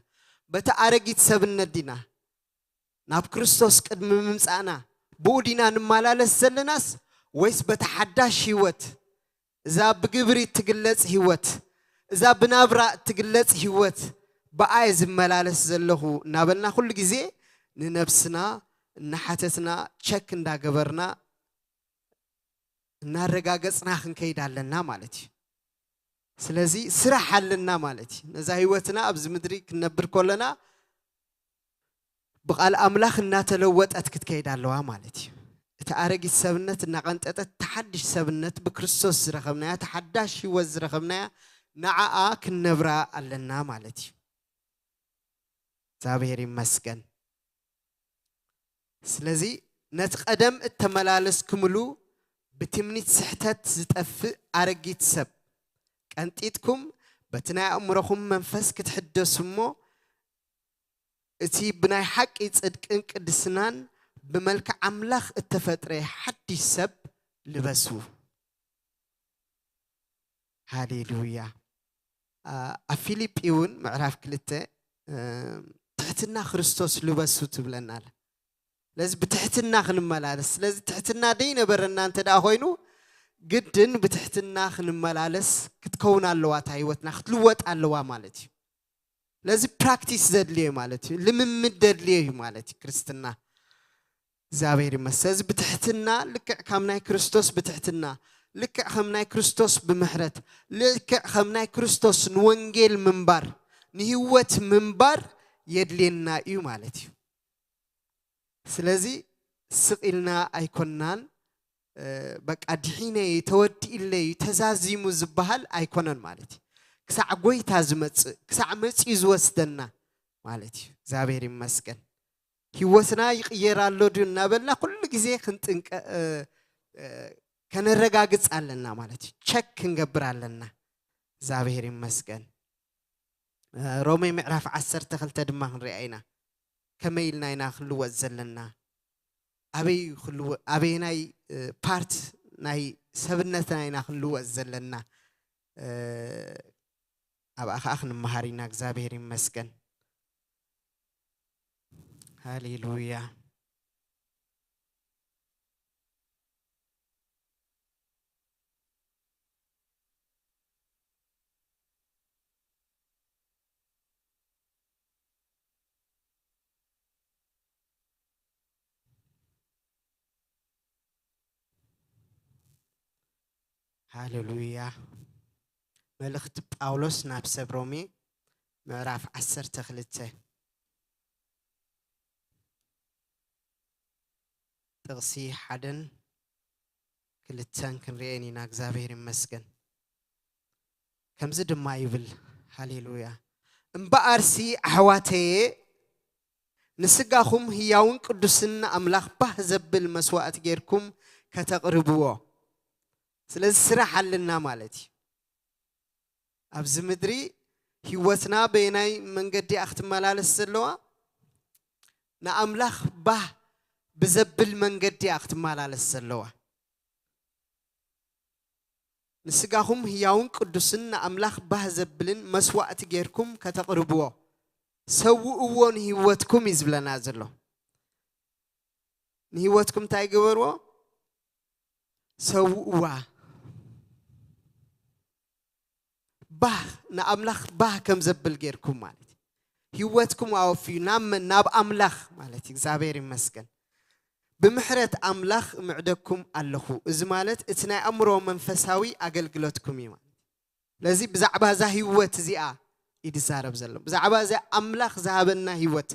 በቲ ኣረጊት ሰብነት ዲና ናብ ክርስቶስ ቅድሚ ምምጻእና ብኡ ዲና ንመላለስ ዘለናስ፣ ወይስ በቲ ሓዳሽ ህይወት፣ እዛ ብግብሪ እትግለጽ ህይወት፣ እዛ ብናብራ እትግለጽ ህይወት፣ ብኣየ ዝመላለስ ዘለኹ እናበልና ኩሉ ግዜ ንነብስና እናሓተትና፣ ቸክ እንዳገበርና፣ እናረጋገጽና ክንከይድ ኣለና ማለት እዩ። ስለዚ ስራሕ ኣለና ማለት እዩ። ነዛ ህይወትና ኣብዚ ምድሪ ክንነብር ከለና ብቓል ኣምላኽ እናተለወጠት ክትከይድ ኣለዋ ማለት እዩ። እቲ ኣረጊት ሰብነት እናቐንጠጠት፣ እቲ ሓድሽ ሰብነት ብክርስቶስ ዝረኸብናያ፣ እቲ ሓዳሽ ህይወት ዝረኸብናያ፣ ንዓኣ ክንነብራ ኣለና ማለት እዩ። እግዚኣብሔር ይመስገን። ስለዚ ነቲ ቀደም እተመላለስክምሉ ብትምኒት ስሕተት ዝጠፍእ ኣረጊት ሰብ ቀንጢጥኩም፣ በቲ ናይ ኣእምሮኹም መንፈስ ክትሕደሱ እሞ፣ እቲ ብናይ ሓቂ ጽድቅን ቅድስናን ብመልክዕ ኣምላኽ እተፈጥረ ሓድሽ ሰብ ልበሱ። ሃሌሉያ። ኣ፣ ኣብ ፊልጲ እውን ምዕራፍ ክልተ፣ እ፣ ትሕትና ክርስቶስ ልበሱ ትብለና ኣላ። ስለዚ ብትሕትና ክንመላለስ፣ ስለዚ ትሕትና ደይነበረና እንተ ደኣ ኮይኑ፣ ግድን ብትሕትና ክንመላለስ ክትከውን ኣለዋ እታ ህይወትና፣ ክትልወጥ ኣለዋ ማለት እዩ። ስለዚ ፕራክቲስ ዘድልዮ እዩ ማለት እዩ። ልምምድ ዘድልዮ እዩ ማለት እዩ ክርስትና። እግዚኣብሔር ይመስገን። ስለዚ ብትሕትና፣ ልክዕ ከም ናይ ክርስቶስ ብትሕትና፣ ልክዕ ከም ናይ ክርስቶስ ብምሕረት፣ ልክዕ ከም ናይ ክርስቶስ ንወንጌል ምንባር፣ ንህይወት ምንባር የድልየና እዩ ማለት እዩ። ስለዚ ስቕ ኢልና ኣይኮንናን፣ እ፣ በቃ ድሒነ እዩ፣ ተወዲእለይ እዩ፣ ተዛዚሙ ዝበሃል ኣይኮነን ማለት እዩ። ክሳዕ ጎይታ ዝመጽእ፣ ክሳዕ መጺኡ ዝወስደና ማለት እዩ። እግዚኣብሔር ይመስገን። ህይወትና ይቕየር ኣሎ ድዩ እናበልና ኩሉ ግዜ ክንጥንቀ-፣ እ፣ እ፣ ከነረጋግጽ ኣለና ማለት እዩ። ቸክ ክንገብር ኣለና። እግዚኣብሔር ይመስገን። እ፣ ሮሜ ምዕራፍ ዓሰርተ ክልተ ድማ ክንሪኣ ኢና። ከመይ ኢልና ኢና ክንልወጥ ዘለና? ኣበይ ክንልወ-፣ ኣበየናይ፣ እ፣ ፓርት ናይ ሰብነትና ኢና ክንልወጥ ዘለና? እ፣ ኣብኣ ኸኣ ክንመሃር ኢና። እግዚኣብሔር ይመስገን። ሃሌሉያ። ሃሌሉያ። መልእኽቲ ጳውሎስ ናብ ሰብ ሮሜ ምዕራፍ ዓሰርተ ክልተ ጥቕሲ ሓደን ክልተን ክንርእየን ኢና። እግዚኣብሔር ይመስገን። ከምዚ ድማ ይብል፣ ሃሌሉያ፣ እምበኣርሲ ኣሕዋተየ፣ ንስጋኹም ህያውን ቅዱስን ንኣምላኽ ባህ ዘብል መስዋእቲ ጌርኩም ከተቕርብዎ። ስለዚ ስራሕ ኣለና ማለት እዩ። ኣብዚ ምድሪ ህይወትና በየናይ መንገዲ እያ ክትመላለስ ዘለዋ? ንኣምላኽ ባህ ብዘብል መንገዲ እያ ክትመላለስ ዘለዋ። ንስጋኹም ህያውን ቅዱስን ንኣምላኽ ባህ ዘብልን መስዋእቲ ጌርኩም ከተቕርብዎ ሰውእዎ ንህይወትኩም እዩ ዝብለና ዘሎ። ንህይወትኩም እንታይ ግበርዎ? ሰውእዋ። ባህ፣ ንኣምላኽ ባህ ከም ዘብል ጌርኩም ማለት እዩ። ህይወትኩም ኣወፍዩ ናብ መን? ናብ ኣምላኽ ማለት እዩ። እግዚኣብሔር ይመስገን። ብምሕረት ኣምላኽ ምዕደኩም ኣለኹ። እዚ ማለት እቲ ናይ ኣእምሮ መንፈሳዊ ኣገልግሎትኩም እዩ ማለት እዩ። ስለዚ ብዛዕባ እዛ ህይወት እዚኣ እዩ ዝዛረብ ዘሎ። ብዛዕባ እዛ ኣምላኽ ዝሃበና ህይወት፣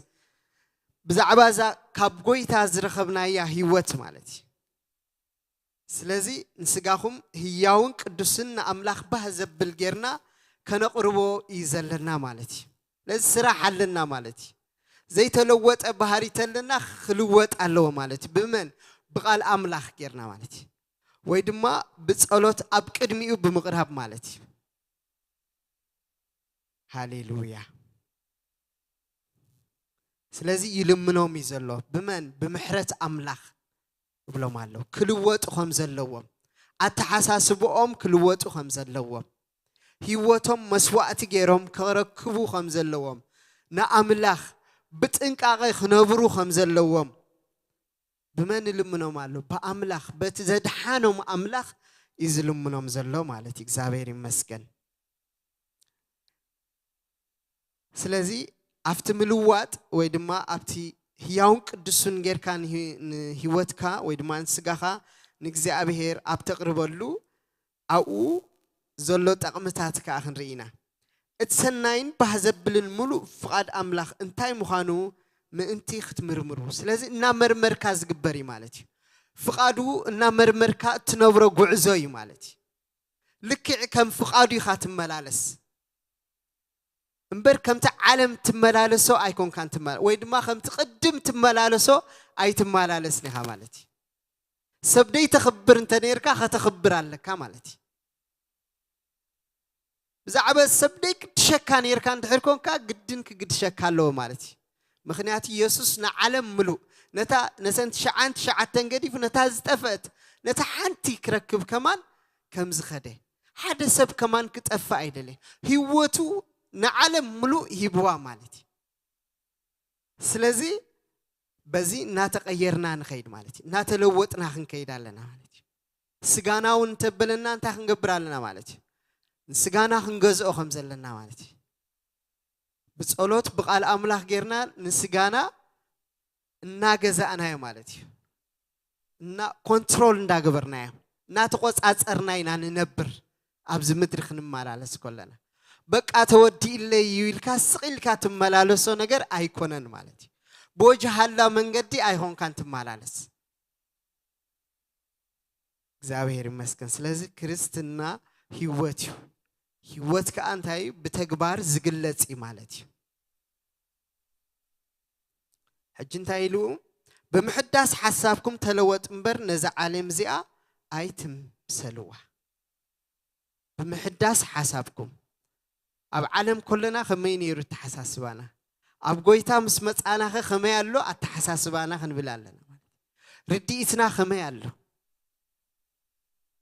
ብዛዕባ እዛ ካብ ጎይታ ዝረኸብናያ ህይወት ማለት እዩ። ስለዚ ንስጋኹም ህያውን ቅዱስን ንኣምላኽ ባህ ዘብል ጌርና ከነቕርቦ እዩ ዘለና ማለት እዩ። ስለዚ ስራሕ ኣለና ማለት እዩ። ዘይተለወጠ ባህሪ ተለና ክልወጥ ኣለዎ ማለት እዩ። ብመን? ብቓል ኣምላኽ ጌርና ማለት እዩ። ወይ ድማ ብጸሎት ኣብ ቅድሚኡ ብምቕራብ ማለት እዩ። ሃሌሉያ። ስለዚ ይልምኖም እዩ ዘሎ። ብመን? ብምሕረት ኣምላኽ ይብሎም ኣሎ። ክልወጡ ከም ዘለዎም፣ ኣተሓሳስብኦም ክልወጡ ከም ዘለዎም፣ ህይወቶም መስዋእቲ ገይሮም ከረክቡ ከም ዘለዎም፣ ንኣምላኽ ብጥንቃቐ ክነብሩ ከም ዘለዎም ብመን ይልምኖም ኣሎ? ብኣምላኽ፣ በቲ ዘድሓኖም ኣምላኽ እዩ ዝልምኖም ዘሎ ማለት እዩ። እግዚኣብሔር ይመስገን። ስለዚ ኣብቲ ምልዋጥ ወይ ድማ ኣብቲ ህያውን ቅዱስን ጌርካ ንሂ-፣ ንህይወትካ ወይ ድማ ንስጋኻ ንእግዚኣብሔር ኣብ ተቕርበሉ ኣብኡ ዘሎ ጠቕምታት ከኣ ክንርኢ ኢና። እቲ ሰናይን ባህ ዘብልን ምሉእ ፍቓድ ኣምላኽ እንታይ ምዃኑ ምእንቲ ክትምርምሩ። ስለዚ እናመርመርካ ዝግበር እዩ ማለት እዩ። ፍቓዱ እናመርመርካ እትነብሮ ጉዕዞ እዩ ማለት እዩ። ልክዕ ከም ፍቓዱ ኢኻ ትመላለስ እምበር ከምቲ ዓለም ትመላለሶ ኣይኮንካን ትመላ-፣ ወይ ድማ ከምቲ ቅድም ትመላለሶ ኣይትመላለስን ኢኻ ማለት እዩ። ሰብ ደይተኽብር እንተ ነይርካ ከተኽብር ኣለካ ማለት እዩ። ብዛዕባ ሰብ ደይግድሸካ ነይርካ እንድሕር ኮንካ ግድን ክግድሸካ ኣለዎ ማለት እዩ። ምኽንያቱ የሱስ ንዓለም ምሉእ ነታ ነሰን ትሽዓን ትሽዓተን ገዲፉ ነታ ዝጠፍአት ነታ ሓንቲ ክረክብ ከማን ከም ዝኸደ ሓደ ሰብ ከማን ክጠፍእ ኣይደለየ። ህይወቱ ንዓለም ምሉእ ሂብዋ ማለት እዩ። ስለዚ በዚ እናተቐየርና ንኸይድ ማለት እዩ። እናተለወጥና ክንከይድ ኣለና ማለት እዩ። ስጋና እውን እንተበለና እንታይ ክንገብር ኣለና ማለት እዩ? ንስጋና ክንገዝኦ ከም ዘለና ማለት እዩ። ብጸሎት ብቓል ኣምላኽ ጌርና ንስጋና እናገዛእናዮ ማለት እዩ። እና ኮንትሮል እንዳገበርናዮ እናተቆጻጸርና ኢና ንነብር ኣብዚ ምድሪ ክንመላለስ ከለና። በቃ ተወዲእለይ እዩ ኢልካ ስቕ ኢልካ ትመላለሶ ነገር ኣይኮነን ማለት እዩ። ብወጅሃላ መንገዲ ኣይኾንካን ትመላለስ። እግዚኣብሔር ይመስገን። ስለዚ ክርስትና ህይወት እዩ። ህይወት ከኣ እንታይ እዩ? ብተግባር ዝግለጽ እዩ ማለት እዩ። ሕጂ እንታይ ኢሉ? ብምሕዳስ ሓሳብኩም ተለወጡ እምበር ነዛ ዓለም እዚኣ ኣይትምሰልዋ። ብምሕዳስ ሓሳብኩም። ኣብ ዓለም ከለና ከመይ ነይሩ ኣተሓሳስባና? ኣብ ጎይታ ምስ መጻናኸ ከመይ ኣሎ ኣተሓሳስባና ክንብል ኣለና ማለት እዩ። ርድኢትና ከመይ ኣሎ?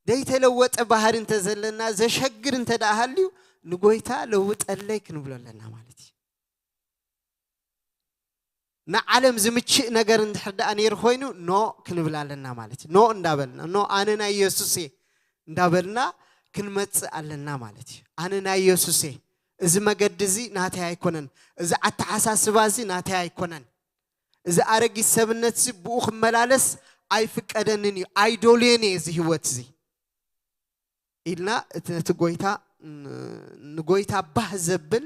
ዘይተለወጠ ባህሪ እንተ ዘለና፣ ዘሸግር እንተ ደኣ ሃልዩ፣ ንጎይታ ለውጠለይ ክንብሎ ኣለና ማለት እዩ። ንዓለም ዝምችእ ነገር እንድሕር ደኣ ነይሩ ኮይኑ፣ ኖ ክንብል ኣለና ማለት እዩ። ኖ እንዳበልና፣ ኖ ኣነ ናይ የሱስ እየ እንዳበልና ክንመጽእ ኣለና ማለት እዩ። ኣነ ናይ የሱስ እየ። እዚ መገዲ እዚ ናተይ ኣይኮነን። እዚ ኣተሓሳስባ እዚ ናተይ ኣይኮነን። እዚ ኣረጊት ሰብነት እዚ ብኡ ክመላለስ ኣይፍቀደንን እዩ። ኣይደልዮን እየ እዚ ህይወት እዚ። ኢልና እቲ ነቲ ጎይታ፣ ን-፣ ንጎይታ ባህ ዘብል፣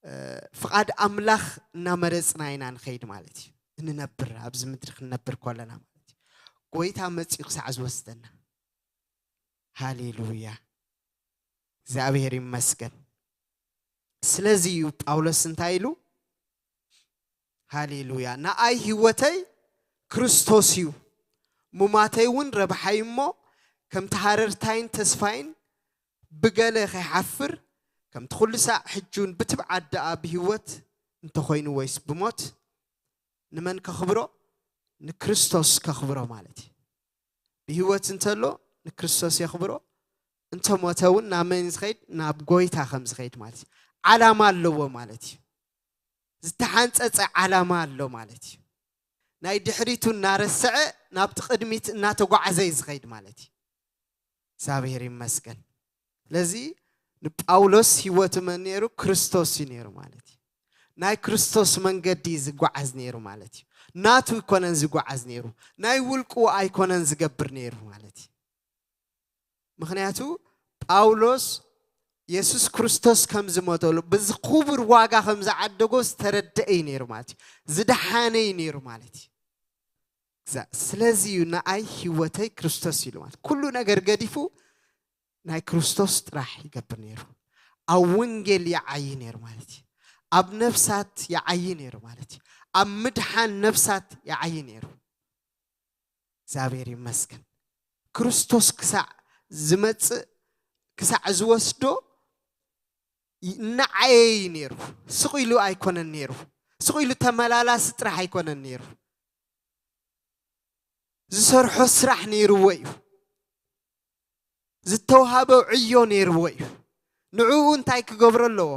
እ፣ ፍቓድ ኣምላኽ እናመረጽና ኢና ንኸይድ ማለት እዩ። እንነብር፣ ኣብዚ ምድሪ ክንነብር ከለና ማለት እዩ። ጎይታ መጺኡ ክሳዕ ዝወስደና። ሃሌሉያ። እግዚኣብሔር ይመስገን። ስለዚ እዩ ጳውሎስ እንታይ ኢሉ? ሃሌሉያ። ንኣይ ህይወተይ ክርስቶስ እዩ፣ ሙማተይ እውን ረብሓይ እሞ፣ ከምቲ ሃረርታይን ተስፋይን ብገለ ከይሓፍር፣ ከምቲ ኩሉ ሳዕ ሕጂ እውን ብትብዓት ደኣ ብህይወት እንተኾይኑ ወይስ ብሞት፣ ንመን ከኽብሮ? ንክርስቶስ ከኽብሮ ማለት እዩ። ብህይወት እንተሎ ንክርስቶስ የኽብሮ፣ እንተሞተ እውን ናብ መን ዝኸይድ? ናብ ጎይታ ከም ዝኸይድ ማለት እዩ። ዓላማ ኣለዎ ማለት እዩ። ዝተሓንጸጸ ዓላማ ኣሎ ማለት እዩ። ናይ ድሕሪቱ እናረስዐ ናብቲ ቅድሚት እናተጓዕዘ እዩ ዝኸይድ ማለት እዩ። እግዚኣብሔር ይመስገን። ስለዚ ንጳውሎስ ህይወቱ መን ነይሩ? ክርስቶስ እዩ ነይሩ ማለት እዩ። ናይ ክርስቶስ መንገዲ እዩ ዝጓዓዝ ነይሩ ማለት እዩ። ናቱ ኣይኮነን ዝጓዓዝ ነይሩ፣ ናይ ውልቁ ኣይኮነን ዝገብር ነይሩ ማለት እዩ። ምኽንያቱ ጳውሎስ የሱስ ክርስቶስ ከም ዝሞተሉ፣ በዚ ክቡር ዋጋ ከም ዝዓደጎ ዝተረደአ እዩ ነይሩ ማለት እዩ። ዝደሓነ እዩ ነይሩ ማለት እዩ። ግዛ-፣ ስለዚ እዩ ንኣይ ህይወተይ ክርስቶስ ኢሉ ማለት። ኩሉ ነገር ገዲፉ ናይ ክርስቶስ ጥራሕ ይገብር ነይሩ። ኣብ ወንጌል ይዓዪ ነይሩ ማለት እዩ። ኣብ ነፍሳት ይዓዪ ነይሩ ማለት እዩ። ኣብ ምድሓን ነፍሳት ይዓዪ ነይሩ። እግዚኣብሔር ይመስገን። ክርስቶስ ክሳዕ ዝመጽእ፣ ክሳዕ ዝወስዶ ይ-፣ እናዓየየ እዩ ነይሩ። ስቕ ኢሉ ኣይኮነን ነይሩ። ስቕ ኢሉ ተመላላሲ ጥራሕ ኣይኮነን ነይሩ። ዝሰርሖ ስራሕ ነይርዎ እዩ። ዝተውሃበ ዕዮ ነይርዎ እዩ። ንዕኡ እንታይ ክገብሮ ኣለዎ?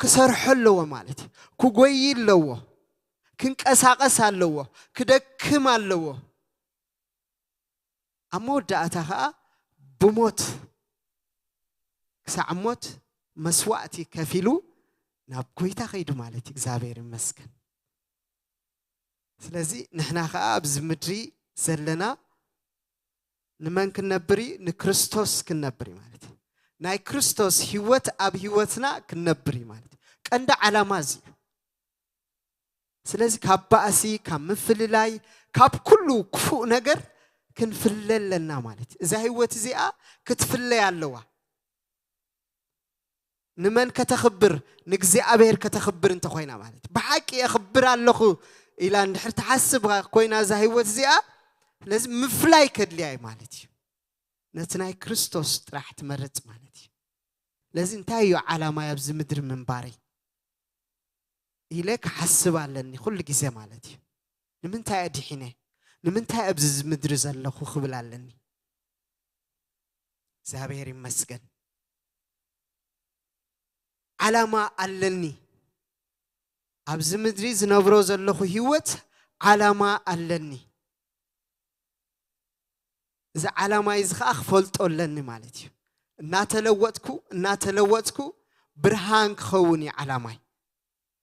ክሰርሖ ኣለዎ ማለት እዩ። ክጎይ ኣለዎ። ክንቀሳቐስ ኣለዎ። ክደክም ኣለዎ። ኣብ መወዳእታ ኸዓ ብሞት፣ ክሳዕ ሞት መስዋእቲ ከፊሉ ናብ ጎይታ ኸይዱ ማለት እዩ። እግዚኣብሔር ይመስገን። ስለዚ ንሕና ኸዓ ኣብዚ ምድሪ ዘለና ንመን ክንነብር እዩ? ንክርስቶስ ክንነብር እዩ ማለት እዩ። ናይ ክርስቶስ ህይወት ኣብ ህይወትና ክንነብር እዩ ማለት እዩ። ቀንዲ ዓላማ እዚ እዩ። ስለዚ ካብ ባእሲ፣ ካብ ምፍልላይ፣ ካብ ኩሉ ክፉእ ነገር ክንፍለ ኣለና ማለት እዩ። እዛ ህይወት እዚኣ ክትፍለይ ኣለዋ። ንመን ከተኽብር? ንእግዚኣብሔር ከተኽብር እንተኾይና ማለት እዩ። ብሓቂ የኽብር ኣለኹ ኢላ እንድሕር ትሓስብ ኮይና እዛ ህይወት እዚኣ፣ ስለዚ ምፍላይ ከድልያ እዩ ማለት እዩ። ነቲ ናይ ክርስቶስ ጥራሕ ትመርጽ ማለት እዩ። ስለዚ እንታይ እዩ ዓላማይ ኣብዚ ምድሪ ምንባረይ ኢለ ክሓስብ ኣለኒ ኩሉ ግዜ ማለት እዩ። ንምንታይ እየ ድሒነ? ንምንታይ ኣብዚ ምድሪ ዘለኹ ክብል ኣለኒ። እግዚኣብሔር ይመስገን። ዓላማ ኣለኒ። ኣብዚ ምድሪ ዝነብሮ ዘለኹ ህይወት ዓላማ ኣለኒ። እዚ ዓላማይ እዚ ኸዓ ክፈልጦ ኣለኒ ማለት እዩ። እናተለወጥኩ፣ እናተለወጥኩ ብርሃን ክኸውን እዩ ዓላማይ።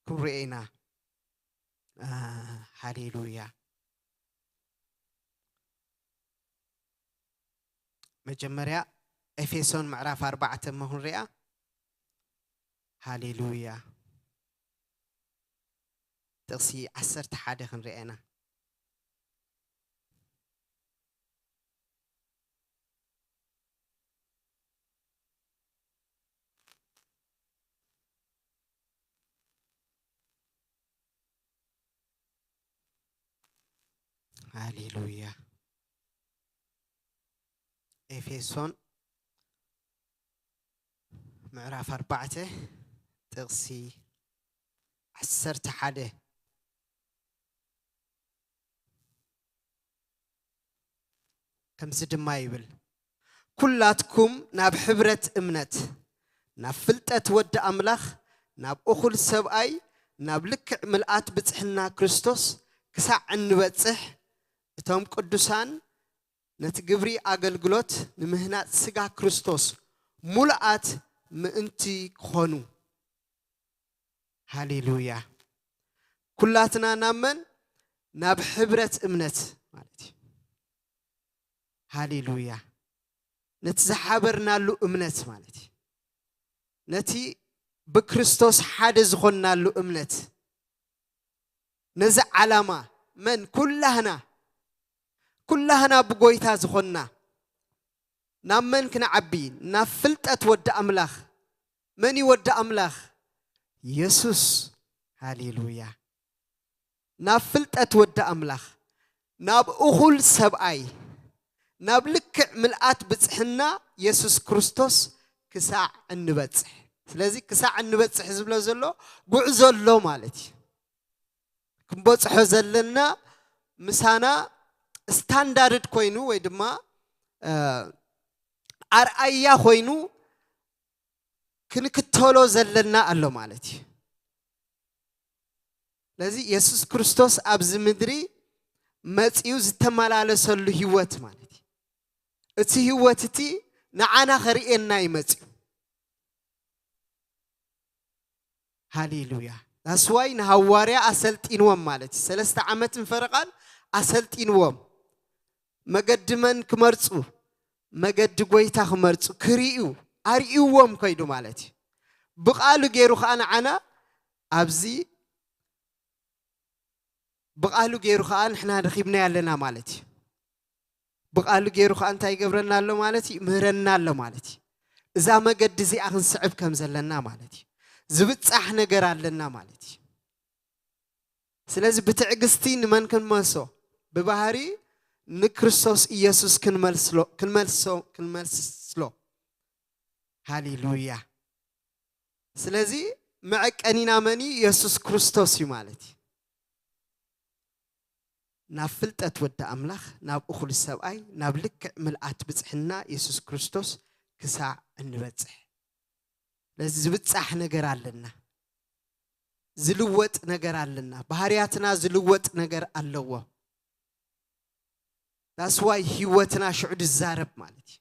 ክብሪ ኢና። አ፣ ሃሌሉያ። መጀመርያ ኤፌሶን ምዕራፍ ኣርባዕተ እሞ ክንሪኣ። ሃሌሉያ። ጥቕሲ ዓሰርተ ሓደ ክንሪኣ ኢና። ሃሌሉያ። ኤፌሶን ምዕራፍ ኣርባዕተ ጥቕሲ ዓሰርተ ሓደ። ከምዚ ድማ ይብል፣ "ኩላትኩም ናብ ሕብረት እምነት፣ ናብ ፍልጠት ወዲ ኣምላኽ፣ ናብ እኹል ሰብኣይ፣ ናብ ልክዕ ምልኣት ብጽሕና ክርስቶስ ክሳዕ እንበጽሕ፣ እቶም ቅዱሳን ነቲ ግብሪ ኣገልግሎት ንምህናጽ ስጋ ክርስቶስ ሙሉኣት ምእንቲ ክኾኑ." ሃሌሉያ። ኩላትና ናብ መን? ናብ ሕብረት እምነት ማለት እዩ። ሃሌሉያ። ነቲ ዝሓበርናሉ እምነት ማለት እዩ። ነቲ ብክርስቶስ ሓደ ዝኾንናሉ እምነት። ነዚ ዓላማ መን? ኩላህና፣ ኩላህና ብጎይታ ዝኾንና ናብ መን ክንዓቢ? ናብ ፍልጠት ወዲ ኣምላኽ። መን እዩ ወዲ ኣምላኽ? የሱስ። ሃሌሉያ። ናብ ፍልጠት ወዲ ኣምላኽ፣ ናብ እኹል ሰብኣይ፣ ናብ ልክዕ ምልኣት ብጽሕና የሱስ ክርስቶስ ክሳዕ እንበጽሕ። ስለዚ ክሳዕ እንበጽሕ ዝብሎ ዘሎ ጉዕዞ ኣሎ ማለት እዩ። ክንበጽሖ ዘለና ምሳና ስታንዳርድ ኮይኑ ወይ ድማ፣ እ፣ ኣርኣያ ኮይኑ ክንክተሎ ዘለና ኣሎ ማለት እዩ። ስለዚ የሱስ ክርስቶስ ኣብዚ ምድሪ መጺኡ ዝተመላለሰሉ ህይወት ማለት እዩ። እቲ ህይወት እቲ ንዓና ከርእየና እዩ መጺኡ። ሃሌሉያ። ዳስዋይ ንሃዋርያ ኣሰልጢንዎም ማለት እዩ። ሰለስተ ዓመትን ፈረቓን ኣሰልጢንዎም። መገዲ መን ክመርጹ? መገዲ ጎይታ ክመርጹ፣ ክርእዩ፣ ኣርእይዎም ከይዱ ማለት እዩ። ብቓሉ ገይሩ ኸኣ ንዓና ኣብዚ፣ ብቓሉ ገይሩ ኸኣ ንሕና ረኺብናዮ ኣለና ማለት እዩ። ብቓሉ ገይሩ ኸኣ እንታይ ይገብረና ኣሎ ማለት እዩ? ምህረና ኣሎ ማለት እዩ። እዛ መገዲ እዚኣ ክንስዕብ ከም ዘለና ማለት እዩ። ዝብጻሕ ነገር ኣለና ማለት እዩ። ስለዚ ብትዕግስቲ ንመን ክንመልሶ? ብባህሪ ንክርስቶስ ኢየሱስ ክንመልስሎ ክንመልሶ ክንመልስሎ። ሃሌሉያ። ስለዚ መዐቀኒና መን እዩ? ኢየሱስ ክርስቶስ እዩ ማለት እዩ። ናብ ፍልጠት ወዲ ኣምላኽ፣ ናብ እኹል ሰብኣይ፣ ናብ ልክዕ ምልኣት ብጽሕና ኢየሱስ ክርስቶስ ክሳዕ እንበጽሕ። ስለዚ ዝብጻሕ ነገር ኣለና። ዝልወጥ ነገር ኣለና። ባህርያትና ዝልወጥ ነገር ኣለዎ። That's why ህይወትና ሽዑ ዝዛረብ ማለት እዩ።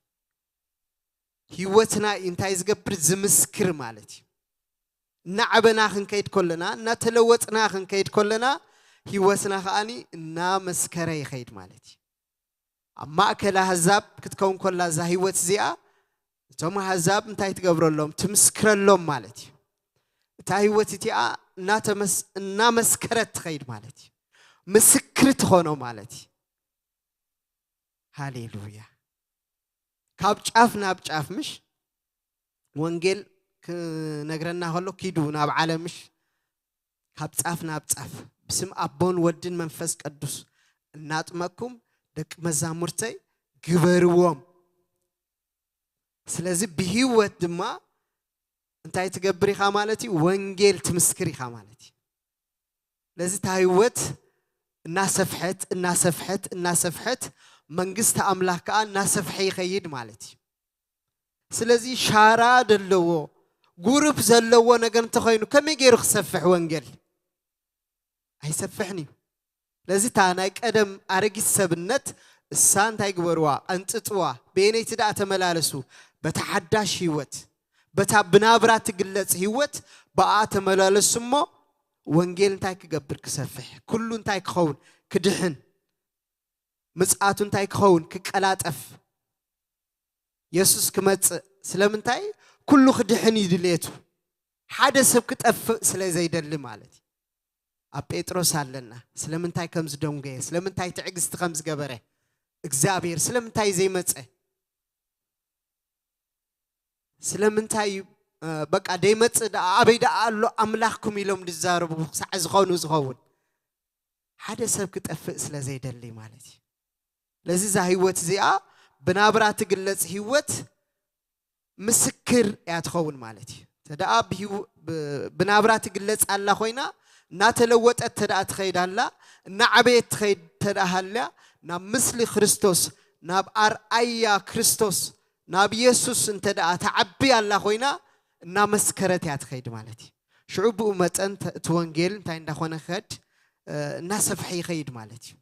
ህይወትና እዩ እንታይ ዝገብር? ዝምስክር ማለት እዩ። እናዓበና ክንከይድ ከለና፣ እናተለወጥና ክንከይድ ከለና፣ ህይወትና ከኣኒ እናመስከረ ይኸይድ ማለት እዩ። ኣብ ማእከል ኣህዛብ ክትከውን ከላ እዛ ህይወት እዚኣ፣ እቶም ኣህዛብ እንታይ ትገብረሎም? ትምስክረሎም ማለት እዩ። እታ ህይወት እቲኣ እናተመስ-፣ እናመስከረት ትኸይድ ማለት እዩ። ምስክር ትኾኖ ማለት እዩ። ሃሌሉያ። ካብ ጫፍ ናብ ጫፍ ምሽ ወንጌል ክነግረና ከሎ ኪዱ ናብ ዓለም ምሽ ካብ ጻፍ ናብ ጻፍ ብስም ኣቦን ወድን መንፈስ ቅዱስ እናጥመቅኩም ደቂ መዛሙርተይ ግበርዎም። ስለዚ ብህይወት ድማ እንታይ ትገብር ኢኻ ማለት እዩ? ወንጌል ትምስክር ኢኻ ማለት እዩ። ስለዚ እታ ህይወት እናሰፍሐት እናሰፍሐት እናሰፍሐት መንግስቲ ኣምላኽ ከዓ እናሰፍሐ ይኸይድ ማለት እዩ። ስለዚ ሻራ ዘለዎ ጉሩፕ ዘለዎ ነገር እንተኾይኑ ከመይ ገይሩ ክሰፍሕ ወንጌል? ኣይሰፍሕን እዩ። ስለዚ እታ ናይ ቀደም ኣረጊት ሰብነት እሳ እንታይ ግበርዋ? ቀንጥጥዋ። በየነይቲ ደኣ ተመላለሱ? በታ ሓዳሽ ህይወት፣ በታ ብናብራ ትግለጽ ህይወት ብኣ ተመላለሱ እሞ ወንጌል እንታይ ክገብር? ክሰፍሕ። ኩሉ እንታይ ክኸውን? ክድሕን። ምጽኣቱ እንታይ ክኸውን? ክቀላጠፍ። የሱስ ክመጽእ ስለምንታይ? ኩሉ ክድሕን እዩ ድልየቱ። ሓደ ሰብ ክጠፍእ ስለ ዘይደሊ ማለት እዩ። ኣብ ጴጥሮስ ኣለና። ስለምንታይ ከም ዝደንጎየ፣ ስለምንታይ ትዕግስቲ ከም ዝገበረ፣ እግዚኣብሔር ስለምንታይ ዘይመጸ? ስለምንታይ እዩ፣ እ፣ በቃ ደይመጽእ ደኣ፣ ኣበይ ደኣ ኣሎ ኣምላኽኩም ኢሎም ዝዛረቡ ክሳዕ ዝኾኑ ዝኸውን? ሓደ ሰብ ክጠፍእ ስለ ዘይደሊ ማለት እዩ። ለዚ እዛ ህይወት እዚኣ ብናብራ ትግለጽ ህይወት ምስክር እያ ትኸውን ማለት እዩ። ተደኣ ብህይወ-፣ ብ-፣ ብናብራ ትግለጽ ኣላ ኮይና፣ እናተለወጠት ተደኣ ትኸይድ ኣላ፣ እናዓበየት ትኸይድ ተደኣ ሃልያ፣ ናብ ምስሊ ክርስቶስ፣ ናብ ኣርኣያ ክርስቶስ፣ ናብ የሱስ እንተ ደኣ ትዓቢ ኣላ ኮይና፣ እናመስከረት እያ ትኸይድ ማለት እዩ። ሽዑ ብኡ መጠን ተ-፣ እቲ ወንጌል እንታይ እንዳኾነ ክኸድ፣ እ፣ እናሰፍሐ ይኸይድ ማለት እዩ።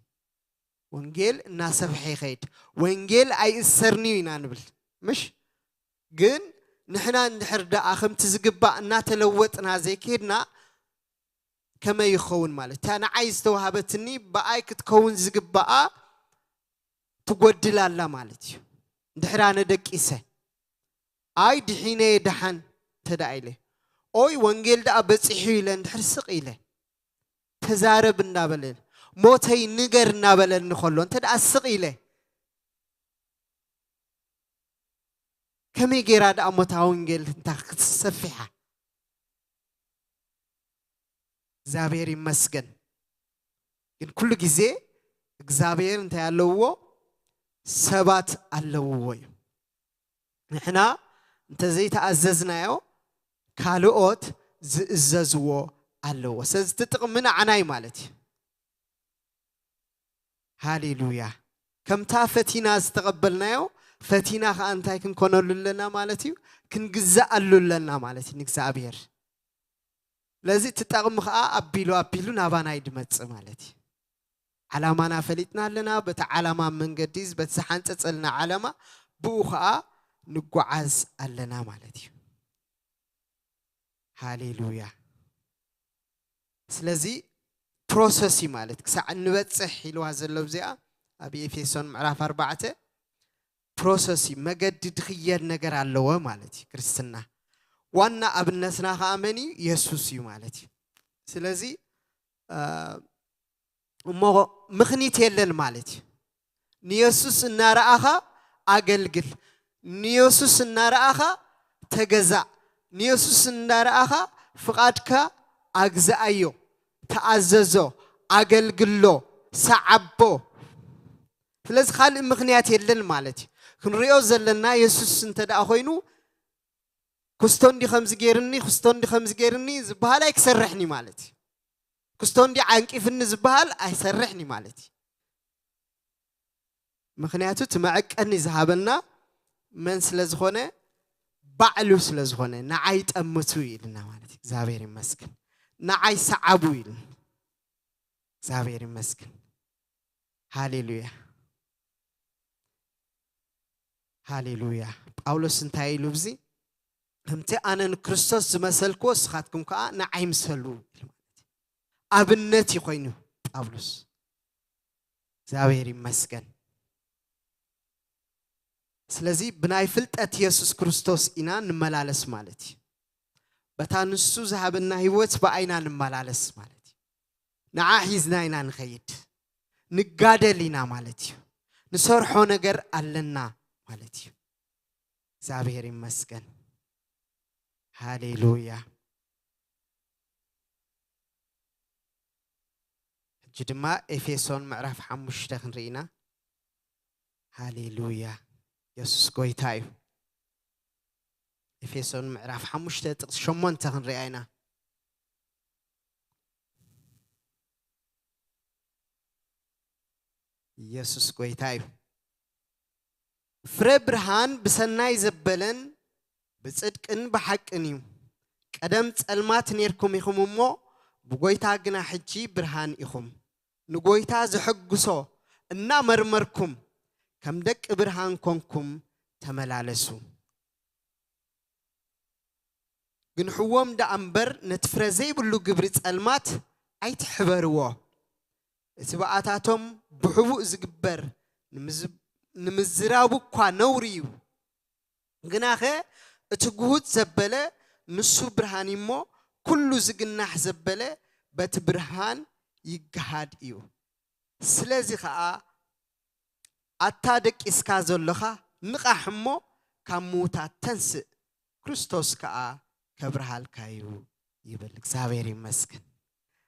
ወንጌል እናሰፍሐ ይኸይድ። ወንጌል ኣይእሰርንዩ ኢና ንብል፣ ምሽ? ግን ንሕና እንድሕር ደኣ ከምቲ ዝግባእ እናተለወጥና ዘይከድና፣ ከመይ ይኸውን ማለት? እታ ንዓይ ዝተዋህበትኒ ብኣይ ክትከውን ዝግባኣ ትጎድል ኣላ ማለት እዩ። እንድሕር ኣነ ደቂሰ፣ ኣይ ድሒነ እየ ደሓን እንተ ደኣ ኢለ፣ ኦይ ወንጌል ደኣ በጺሑ ኢለ እንድሕር ስቕ ኢለ፣ ተዛረብ እናበለ፣ ሞተይ ንገር እናበለኒ ከሎ እንተ ደኣ ስቕ ኢለ፣ ከመይ ገይራ ደኣ ሞታ ወንጌል እንታ ክትሰፊሓ? እግዚኣብሔር ይመስገን። ግን ኩሉ ግዜ እግዚኣብሔር እንታይ ኣለውዎ? ሰባት ኣለውዎ እዩ። ንሕና እንተዘይተኣዘዝናዮ፣ ካልኦት ዝእዘዝዎ ኣለዎ። ስለዚ እቲ ጥቕሚ ንዓና እዩ ማለት እዩ። ሃሌሉያ። ከምታ ፈቲና ዝተቐበልናዮ፣ ፈቲና ኸኣ እንታይ ክንኮነሉ ኣለና ማለት እዩ? ክንግዛኣሉ ኣለና ማለት እዩ ንእግዚኣብሔር። ለዚ እቲ ጠቕሚ ኸኣ ኣቢሉ ኣቢሉ ናባና እዩ ድመጽእ ማለት እዩ። ዓላማና ፈሊጥና ኣለና። በቲ ዓላማ መንገዲ፣ በቲ ዝሓንጸጸልና ዓላማ፣ ብኡ ኸኣ ንጓዓዝ ኣለና ማለት እዩ። ሃሌሉያ። ስለዚ ፕሮሰስ እዩ ማለት፣ ክሳዕ እንበጽሕ ኢልዋ ዘሎ እዚኣ ኣብ ኤፌሶን ምዕራፍ ኣርባዕተ፣ ፕሮሰስ እዩ፣ መገዲ ድኽየድ ነገር ኣለዎ ማለት እዩ። ክርስትና ዋና ኣብነትና ኸኣ መን እዩ? የሱስ እዩ ማለት እዩ። ስለዚ፣ እ፣ እሞ ምኽኒት የለን ማለት እዩ። ንየሱስ እናረኣኻ ኣገልግል፣ ንየሱስ እናረኣኻ ተገዛእ፣ ንየሱስ እናረኣኻ ፍቓድካ ኣግዝኣዮ፣ ተኣዘዞ፣ ኣገልግሎ፣ ሰዓቦ። ስለዚ ካልእ ምኽንያት የለን ማለት እዩ። ክንሪኦ ዘለና የሱስ እንተ ደኣ ኮይኑ፣ ክስቶ እንዲ ከምዚ ገይርኒ፣ ክስቶ እንዲ ከምዚ ገይርኒ ዝበሃል ኣይክሰርሕን እዩ ማለት እዩ። ክስቶ እንዲ ዓንቂፍኒ ዝበሃል ኣይሰርሕን እዩ ማለት እዩ። ምኽንያቱ እቲ መዐቀኒ ዝሃበና መን ስለ ዝኾነ? ባዕሉ ስለ ዝኾነ፣ ንዓይ ጠምቱ ኢልና ማለት እዩ። እግዚኣብሔር ይመስገን። ንዓይ ሰዓቡ ኢልና። እግዚኣብሔር ይመስገን። ሃሌሉያ። ሃሌሉያ። ጳውሎስ እንታይ ኢሉ ኣብዚ? "ከምቲ ኣነ ንክርስቶስ ዝመሰልክዎ ንስኻትኩም ከኣ ንዓይ ምሰሉ" ኢሉ ማለት እዩ። ኣብነት እዩ ኮይኑ ጳውሎስ። እግዚኣብሔር ይመስገን። ስለዚ ብናይ ፍልጠት የሱስ ክርስቶስ ኢና ንመላለስ ማለት እዩ። በታ ንሱ ዝሃበና ህይወት ብኣይና ንመላለስ ማለት እዩ። ንዓ ሒዝና ኢና ንኸይድ። ንጋደል ኢና ማለት እዩ። ንሰርሖ ነገር ኣለና ማለት እዩ። እግዚኣብሔር ይመስገን። ሃሌሉያ። ሕጂ ድማ ኤፌሶን ምዕራፍ ሓሙሽተ ክንርኢ ኢና። ሃሌሉያ። የሱስ ጎይታ እዩ። ኤፌሶን ምዕራፍ ሓሙሽተ ጥቕሲ ሸሞንተ ክንሪኣ ኢና። ኢየሱስ ጎይታ እዩ። ፍረ ብርሃን ብሰናይ ዘበለን ብጽድቅን ብሓቅን እዩ። ቀደም ጸልማት ኔርኩም ኢኹም እሞ፣ ብጎይታ ግና ሕጂ ብርሃን ኢኹም። ንጎይታ ዘሐጉሶ እናመርመርኩም፣ ከም ደቂ ብርሃን ኮንኩም ተመላለሱ። ግንሕዎም ደኣ እምበር፣ ነቲ ፍረ ዘይብሉ ግብሪ ጸልማት ኣይትሕበርዎ። እቲ ብኣታቶም ብሕቡእ ዝግበር ንምዝ-፣ ንምዝራቡ እኳ ነውሪ እዩ። ግናኸ እቲ ግሁድ ዘበለ፣ ንሱ ብርሃን እዩ እሞ፣ ኩሉ ዝግናሕ ዘበለ በቲ ብርሃን ይገሃድ እዩ። ስለዚ ኸኣ፣ ኣታ ደቂስካ ዘሎኻ፣ ንቓሕ እሞ ካብ ምዉታት ተንስእ፣ ክርስቶስ ከኣ ከብርሃልካ እዩ ይብል። እግዚኣብሔር ይመስገን።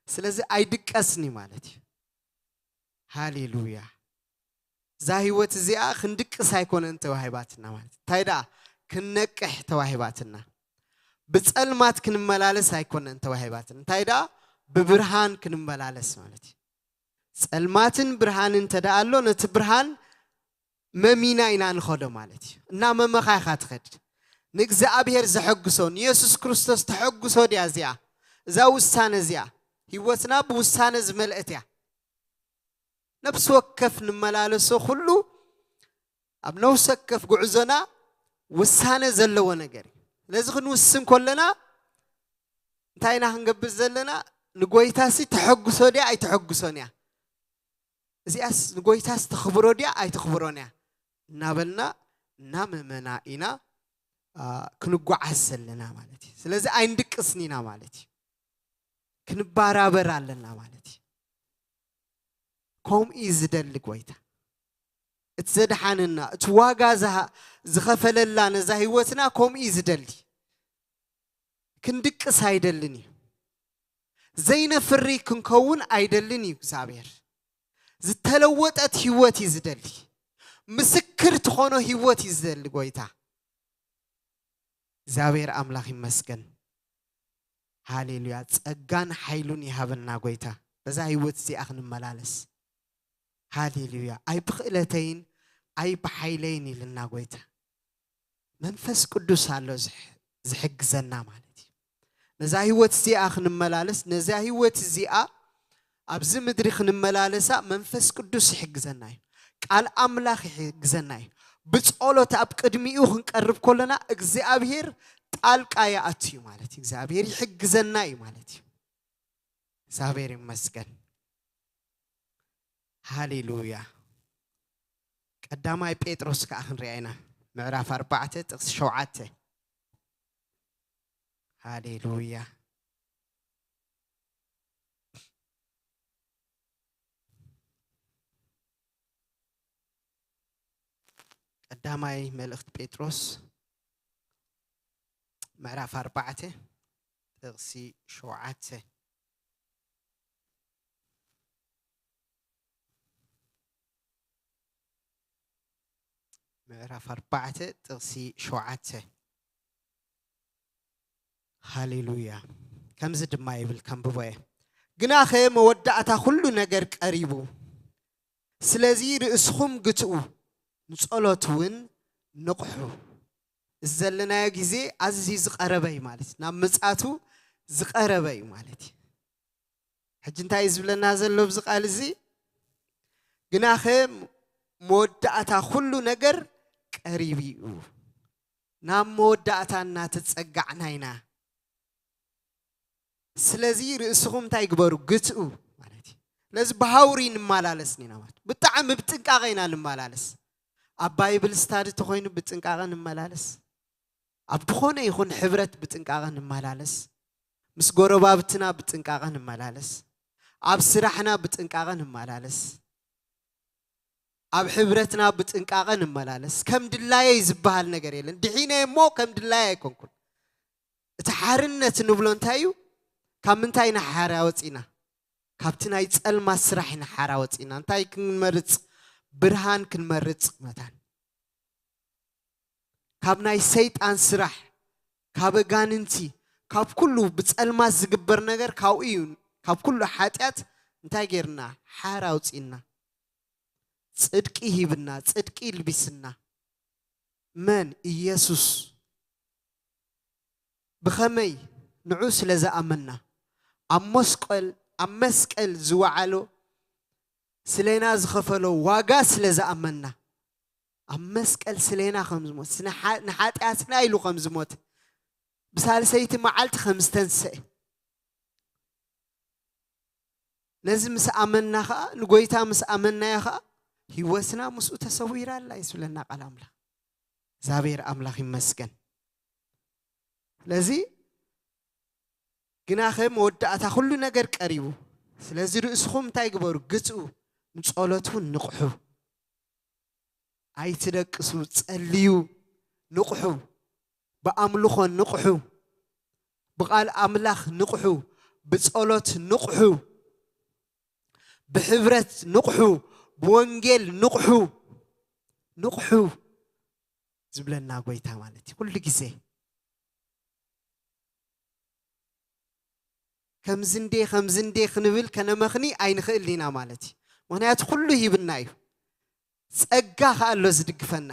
ስለዚ ኣይድቀስን እዩ ማለት እዩ። ሃሌሉያ። እዛ ህይወት እዚኣ ክንድቅስ ኣይኮነን ተዋሂባትና ማለት እዩ። እንታይ ደኣ? ክንነቅሕ ተዋሂባትና። ብጸልማት ክንመላለስ ኣይኮነን ተዋሂባትና። እንታይ ደኣ? ብብርሃን ክንመላለስ ማለት እዩ። ጸልማትን ብርሃንን እንተ ደኣ ኣሎ፣ ነቲ ብርሃን መሚና ኢና ንኸዶ ማለት እዩ። እናመመኻ ኢኻ ትኸድ። ንእግዚኣብሔር ዘሐጉሶ፣ ንየሱስ ክርስቶስ ተሐጉሶ ድያ እዚኣ? እዛ ውሳነ እዚኣ፣ ህይወትና ብውሳነ ዝመልአት እያ። ነፍሲ ወከፍ ንመላለሶ ኩሉ ኣብ ነፍሲ ወከፍ ጉዕዞና ውሳነ ዘለዎ ነገር እዩ። ስለዚ ክንውስን ከለና እንታይ ኢና ክንገብር ዘለና? ንጎይታሲ ተሐጉሶ ድያ ኣይተሐጉሶን እያ? እዚኣስ ንጎይታስ ተኽብሮ ድያ ኣይተኽብሮን እያ? እናበልና እናመመና ኢና፣ አ፣ ክንጓዓዝ ዘለና ማለት እዩ። ስለዚ ኣይንድቅስን ኢና ማለት እዩ። ክንባራበር ኣለና ማለት እዩ። ከምኡ እዩ ዝደሊ ጎይታ። እቲ ዘድሓነና፣ እቲ ዋጋ ዝሃ-፣ ዝኸፈለላ ነዛ ህይወትና ከምኡ እዩ ዝደሊ። ክንድቅስ ኣይደልን እዩ። ዘይነፍሪ ክንከውን ኣይደልን እዩ እግዚኣብሔር። ዝተለወጠት ህይወት እዩ ዝደሊ። ምስክር ትኾኖ ህይወት እዩ ዝደሊ ጎይታ። እግዚኣብሔር ኣምላኽ ይመስገን። ሃሌሉያ። ጸጋን ሓይሉን ይሃበና ጎይታ። በዛ ህይወት እዚኣ ክንመላለስ። ሃሌሉያ። ኣይ ብኽእለተይን ኣይ ብሓይለይን ኢልና ጎይታ። መንፈስ ቅዱስ ኣሎ ዝሕ-፣ ዝሕግዘና ማለት እዩ። ነዛ ህይወት እዚኣ ክንመላለስ፣ ነዛ ህይወት እዚኣ ኣብዚ ምድሪ ክንመላለሳ መንፈስ ቅዱስ ይሕግዘና እዩ። ቃል ኣምላኽ ይሕግዘና እዩ። ብጸሎት ኣብ ቅድሚኡ ክንቀርብ ከለና እግዚኣብሔር ጣልቃ ይኣቱ እዩ ማለት እዩ። እግዚኣብሔር ይሕግዘና እዩ ማለት እዩ። እግዚኣብሔር ይመስገን። ሃሌሉያ። ቀዳማይ ጴጥሮስ ከኣ ክንሪኣ ኢና። ምዕራፍ ኣርባዕተ ጥቕሲ ሸውዓተ። ሃሌሉያ። ቀዳማይ መልእኽቲ ጴጥሮስ ምዕራፍ ኣርባዕተ ጥቕሲ ሸውዓተ። ምዕራፍ ኣርባዕተ ጥቕሲ ሸውዓተ። ሃሌሉያ። ከምዚ ድማ ይብል፣ ከንብቦ እየ። ግናኸ መወዳእታ ኩሉ ነገር ቀሪቡ። ስለዚ ርእስኹም ግትኡ፣ ንጸሎት እውን ንቕሑ። እዚ ዘለናዮ ግዜ ኣዝዩ ዝቐረበ እዩ ማለት እዩ። ናብ ምጽኣቱ ዝቐረበ እዩ ማለት እዩ። ሕጂ እንታይ እዩ ዝብለና ዘሎ ኣብዚ ቃል እዚ? ግናኸ መወዳእታ ኩሉ ነገር ቀሪቡ እዩ። ናብ መወዳእታ እናተጸጋዕና ኢና። ስለዚ ርእስኹም እንታይ ግበሩ? ግትኡ ማለት እዩ። ስለዚ ብሃውሪ ንመላለስ ኢና ማለት እዩ። ብጣዕሚ ብጥንቃቐ ኢና ንመላለስ። ኣብ ባይብል ስታዲ ተኾይኑ ብጥንቃቐ ንመላለስ። ኣብ ዝኾነ ይኹን ሕብረት ብጥንቃቐ ንመላለስ። ምስ ጎረባብትና ብጥንቃቐ ንመላለስ። ኣብ ስራሕና ብጥንቃቐ ንመላለስ። ኣብ ሕብረትና ብጥንቃቐ ንመላለስ። ከም ድላየይ ዝበሃል ነገር የለን። ድሒነ እሞ ከም ድላየ ኣይኮንኩን። እቲ ሓርነት ንብሎ እንታይ እዩ? ካብ ምንታይ ኢና ሓራ ወፂና? ካብቲ ናይ ጸልማት ስራሕ ኢና ሓራ ወፂና። እንታይ ክንመርጽ? ብርሃን ክንመርጽ መታን። ካብ ናይ ሰይጣን ስራሕ፣ ካብ ኣጋንንቲ፣ ካብ ኩሉ ብጸልማት ዝግበር ነገር ካብኡ እዩ። ካብ ኩሉ ሓጢኣት እንታይ ጌርና? ሓራ ኣውጺእና። ጽድቂ ሂብና፣ ጽድቂ ልቢስና። መን? ኢየሱስ። ብኸመይ? ንዑ ስለ ዝኣመንና። ኣብ መስቀል፣ ኣብ መስቀል ዝወዓሎ፣ ስሌና ዝኸፈሎ ዋጋ ስለ ዝኣመንና። ኣብ መስቀል ስሌና ከም ዝሞት፣ ንሓ-፣ ንሓጢኣትና ኢሉ ከም ዝሞት፣ ብሳልሰይቲ መዓልቲ ከም ዝተንስአ። ነዚ ምስ ኣመንና ኸኣ፣ ንጎይታ ምስ ኣመንናዮ ኸኣ፣ ህይወትና ምስኡ ተሰዊራ ኣላ እዩ ዝብለና ቃል ኣምላኽ። እግዚኣብሔር ኣምላኽ ይመስገን። ስለዚ ግናኸ መወዳእታ ኩሉ ነገር ቀሪቡ። ስለዚ ርእስኹም እንታይ ግበሩ? ግትኡ፣ ንጸሎት እውን ንቕሑ። ኣይትደቅሱ፣ ጸልዩ፣ ንቕሑ። ብኣምልኾ ንቕሑ። ብቓል ኣምላኽ ንቕሑ። ብጸሎት ንቕሑ። ብሕብረት ንቕሑ። ብወንጌል ንቕሑ። ንቕሑ ዝብለና ጎይታ ማለት እዩ። ኩሉ ግዜ ከምዚ እንዴ፣ ከምዚ እንዴ ክንብል ከነመኽኒ ኣይንኽእልን ኢና ማለት እዩ። ምኽንያቱ ኩሉ ሂብና እዩ። ጸጋ ከኣ ኣሎ ዝድግፈና።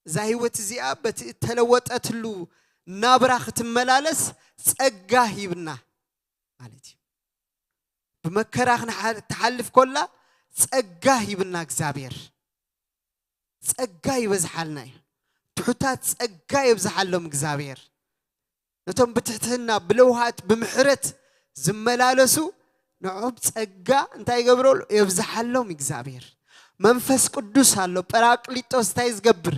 እዛ ህይወት እዚኣ በቲ እተለወጠትሉ ናብራ ክትመላለስ ጸጋ ሂብና ማለት እዩ። ብመከራ ክንሓ-፣ ትሓልፍ ኮላ ጸጋ ሂብና እግዚኣብሔር። ጸጋ ይበዝሓልና እዩ። ትሑታት ጸጋ የብዝሓሎም እግዚኣብሔር። ነቶም ብትሕትና፣ ብለውሃት፣ ብምሕረት ዝመላለሱ ንዖም ጸጋ እንታይ ይገብረሉ? የብዝሓሎም እግዚኣብሔር። መንፈስ ቅዱስ ኣሎ፣ ጳራቅሊጦስ እንታይ ዝገብር?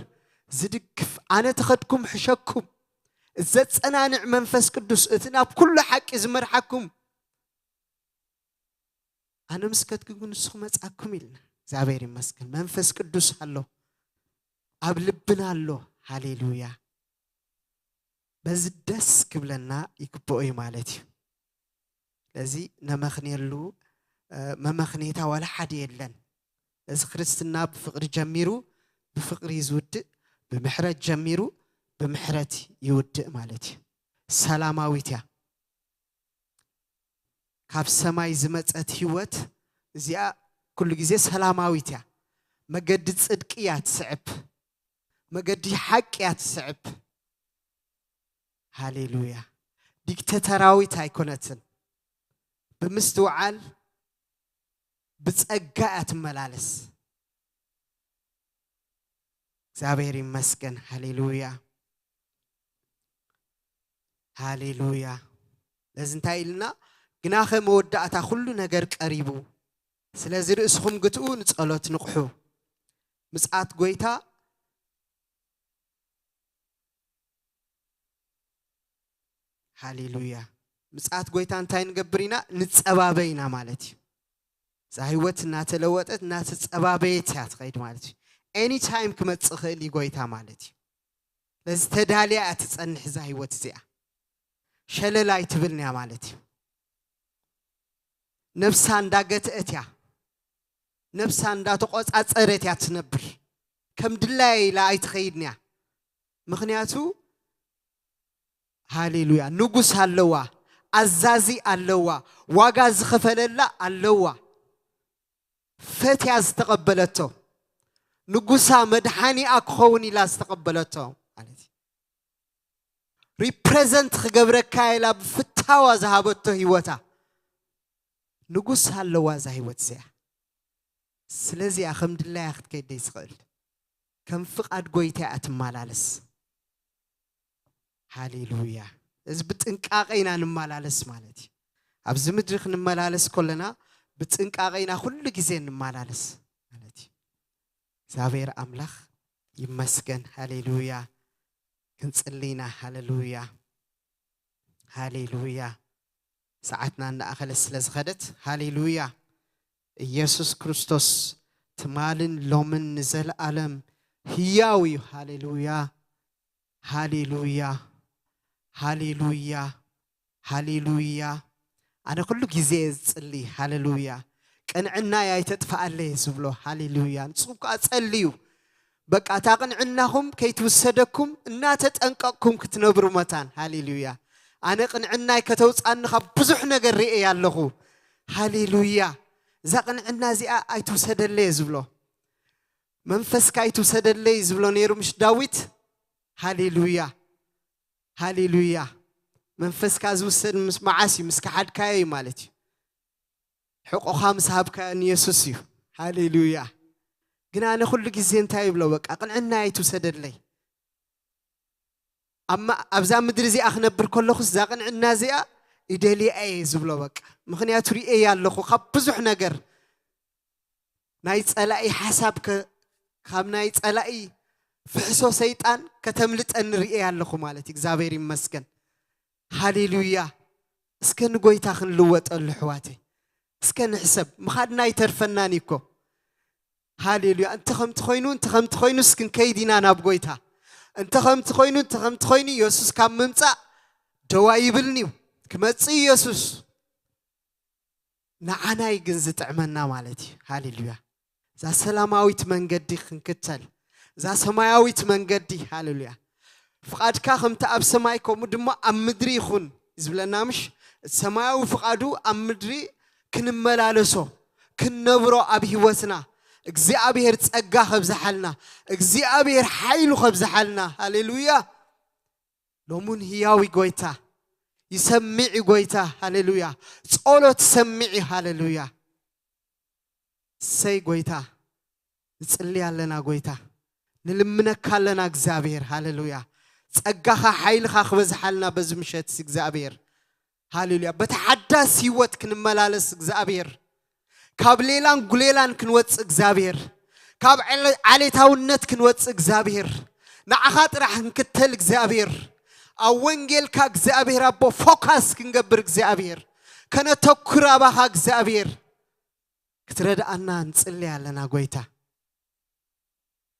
ዝድግፍ። ኣነ ተኸድኩም ሕሸኩም፣ ዘጸናንዕ መንፈስ ቅዱስ፣ እቲ ናብ ኩሉ ሓቂ ዝመርሓኩም፣ ኣነ ምስ ከድኩ ንስኹም መጻኩም ኢልና። እግዚኣብሔር ይመስገን። መንፈስ ቅዱስ ኣሎ፣ ኣብ ልብና ኣሎ። ሃሌሉያ። በዚ ደስ ክብለና ይግብኦ እዩ ማለት እዩ። ስለዚ ነመኽንየሉ፣ እ፣ መመኽኔታ ዋላ ሓደ የለን። እዚ ክርስትና ብፍቕሪ ጀሚሩ፣ ብፍቕሪ እዩ ዝውድእ፣ ብምሕረት ጀሚሩ፣ ብምሕረት ይውድእ ማለት እዩ። ሰላማዊት እያ። ካብ ሰማይ ዝመጸት ህይወት እዚኣ ኩሉ ግዜ ሰላማዊት እያ። መገዲ ጽድቂ እያ ትስዕብ። መገዲ ሓቂ እያ ትስዕብ። ሃሌሉያ። ዲክተተራዊት ኣይኮነትን። ብምስትውዓል ብጸጋ እያ ትመላለስ። እግዚኣብሔር ይመስገን። ሃሌሉያ። ሃሌሉያ። ነዚ እንታይ ኢልና? ግናኸ መወዳእታ ኩሉ ነገር ቀሪቡ። ስለዚ ርእስኹም ግትኡ፣ ንጸሎት ንቕሑ። ምጽኣት ጎይታ። ሃሌሉያ። ምጽኣት ጎይታ እንታይ ንገብር ኢና? ንጸባበ ኢና ማለት እዩ። እዛ ህይወት እናተለወጠት እናተጸባበየት እያ ትኸይድ ማለት እዩ። ኤኒ ታይም ክመጽእ ይኽእል እዩ ጎይታ ማለት እዩ። ስለዚ ተዳልያ እያ ትጸንሕ እዛ ህይወት እዚኣ። ሸለል ኣይትብልን እያ ማለት እዩ። ነብሳ እንዳገትአት እያ። ነብሳ እንዳተቆጻጸረት እያ ትነብር። ከም ድላየ ኢላ ኣይትኸይድን እያ። ምኽንያቱ ሃሌሉያ፣ ንጉስ ኣለዋ፣ ኣዛዚ ኣለዋ፣ ዋጋ ዝኸፈለላ ኣለዋ። ፈትያ ዝተቐበለቶ፣ ንጉሳ መድሓኒኣ ክኸውን ኢላ ዝተቐበለቶ ማለት እዩ። ሪፕሬዘንት ክገብረካ ኢላ ብፍታዋ ዝሃበቶ ህይወታ። ንጉስ ኣለዋ እዛ ህይወት እዚኣ። ስለዚኣ ከም ድላያ ክትከይድ ዘይትኽእል፣ ከም ፍቓድ ጎይታ እያ ትመላለስ። ሃሌሉያ። እዚ ብጥንቃቐ ኢና ንመላለስ ማለት እዩ። ኣብዚ ምድሪ ክንመላለስ ከለና ብጥንቃቐ ኢና ኩሉ ግዜ ንመላለስ ማለት እዩ። እግዚኣብሔር ኣምላኽ ይመስገን። ሃሌሉያ። ክንጽሊ ኢና። ሃሌሉያ፣ ሃሌሉያ። ሰዓትና እናኣኸለት ስለ ዝኸደት፣ ሃሌሉያ። ኢየሱስ ክርስቶስ ትማልን ሎምን ንዘለኣለም ህያው እዩ። ሃሌሉያ፣ ሃሌሉያ፣ ሃሌሉያ፣ ሃሌሉያ። ኣነ ኩሉ ግዜ እየ ዝጽሊ። ሃሌሉያ። ቅንዕናይ ኣይተጥፍኣለይ ዝብሎ። ሃሌሉያ። ንስኹም ከኣ ጸልዩ። በቃ እታ ቅንዕናኹም ከይትውሰደኩም እናተጠንቀቕኩም ክትነብሩ መታን። ሃሌሉያ። ኣነ ቅንዕናይ ከተውጻኒ ካብ ብዙሕ ነገር ርእየ ኣለኹ። ሃሌሉያ። እዛ ቅንዕና እዚኣ ኣይትውሰደለይ እየ ዝብሎ። መንፈስካ ኣይትውሰደለይ ዝብሎ ነይሩ ምሽ ዳዊት። ሃሌሉያ፣ ሃሌሉያ። መንፈስካ ዝውሰድ ምስ መዓስ እዩ? ምስ ከሓድካዮ እዩ ማለት እዩ። ሕቆኻ ምስ ሃብካዮ ንየሱስ እዩ። ሃሌሉያ። ግን ኣነ ኩሉ ግዜ እንታይ ይብሎ? በቃ ቅንዕና ኣይትውሰደለይ። ኣብ ማ-፣ ኣብዛ ምድሪ እዚኣ ክነብር ከለኹስ እዛ ቅንዕና እዚኣ ይደልያ እየ ዝብሎ በቃ። ምኽንያቱ ርእየ ኣለኹ ካብ ብዙሕ ነገር ናይ ጸላኢ ሓሳብ ከ-፣ ካብ ናይ ጸላኢ ፍሕሶ ሰይጣን ከተምልጠኒ ርእየ ኣለኹ ማለት እዩ። እግዚኣብሔር ይመስገን። ሃሌሉያ። እስከ ንጎይታ ክንልወጠሉ ኣሕዋተይ። እስከ ንሕሰብ። ምኻድና ኣይተርፈናን እዩ እኮ። ሃሌሉያ። እንተ ከምቲ ኮይኑ፣ እንተ ከምቲ ኮይኑስ ክንከይድ ኢና ናብ ጎይታ። እንተ ከምቲ ኮይኑ፣ እንተ ከምቲ ኮይኑ፣ የሱስ ካብ ምምጻእ ደው ኣይብልን እዩ። ክመጽእ እዩ የሱስ። ንዓናይ ግን ዝጥዕመና ማለት እዩ። ሃሌሉያ። እዛ ሰላማዊት መንገዲ ክንክተል፣ እዛ ሰማያዊት መንገዲ፣ ሃሌሉያ። ፍቓድካ ከምቲ ኣብ ሰማይ ከምኡ ድማ ኣብ ምድሪ ይኹን ዝብለና ምሽ? እቲ ሰማያዊ ፍቓዱ ኣብ ምድሪ ክንመላለሶ፣ ክንነብሮ ኣብ ህይወትና እግዚኣብሔር ጸጋ ከብዝሓልና፣ እግዚኣብሔር ሓይሉ ከብዝሓልና። ሃሌሉያ። ሎሙን ህያዊ ጎይታ፣ ይሰሚዕ እዩ ጎይታ። ሃሌሉያ። ጸሎት ሰሚዕ እዩ። ሃሌሉያ። እሰይ ጎይታ፣ ንጽሊ ኣለና ጎይታ፣ ንልምነካ ኣለና እግዚኣብሔር። ሃሌሉያ። ጸጋኻ ሓይልኻ ክበዝሓልና በዚ ምሸት እግዚኣብሔር። ሃሌሉያ። በቲ ሓዳስ ህይወት ክንመላለስ እግዚኣብሔር፣ ካብ ሌላን ጉሌላን ክንወጽእ እግዚኣብሔር፣ ካብ ዕለ-፣ ዓሌታውነት ክንወጽእ እግዚኣብሔር፣ ንዓኻ ጥራሕ ክንክተል እግዚኣብሔር፣ ኣብ ወንጌልካ እግዚኣብሔር ኣቦ ፎካስ ክንገብር እግዚኣብሔር፣ ከነተኩር ኣባኻ እግዚኣብሔር ክትረድኣና ንጽሊ ኣለና ጎይታ።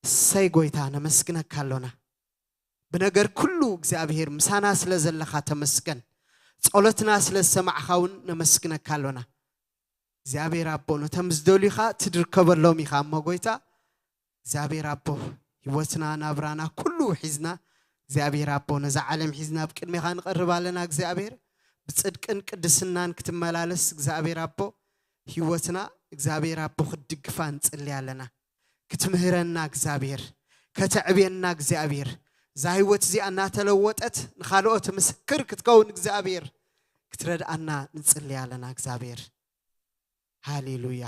እሰይ ጎይታ ነመስግነካ ኣሎና። ብነገር ኩሉ እግዚኣብሔር ምሳና ስለ ዘለኻ ተመስገን። ጸሎትና ስለ ዝሰማዕኻ እውን ነመስግነካ ኣሎና። እግዚኣብሔር ኣቦ ነቶም ዝደልዩኻ ትድርከበሎም ኢኻ እሞ ጎይታ እግዚኣብሔር ኣቦ ህይወትና ናብራና ኩሉ ሒዝና እግዚኣብሔር ኣቦ ነዛ ዓለም ሒዝና ኣብ ቅድሜኻ ንቐርብ ኣለና እግዚኣብሔር ብጽድቅን ቅድስናን ክትመላለስ እግዚኣብሔር ኣቦ ህይወትና እግዚኣብሔር ኣቦ ክትድግፋ ንጽሊ ኣለና። ክትምህረና እግዚኣብሔር፣ ከተዕብየና እግዚኣብሔር፣ እዛ ህይወት እዚኣ እናተለወጠት ንኻልኦት ምስክር ክትከውን እግዚኣብሔር ክትረድኣና ንጽሊ ኣለና እግዚኣብሔር። ሃሌሉያ።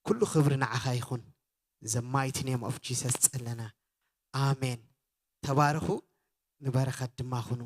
ኩሉ ክብሪ ንዓኻ ይኹን። In the mighty name of Jesus ጸለና። ኣሜን። ተባረኹ። ንበረኸት ድማ ኩኑ።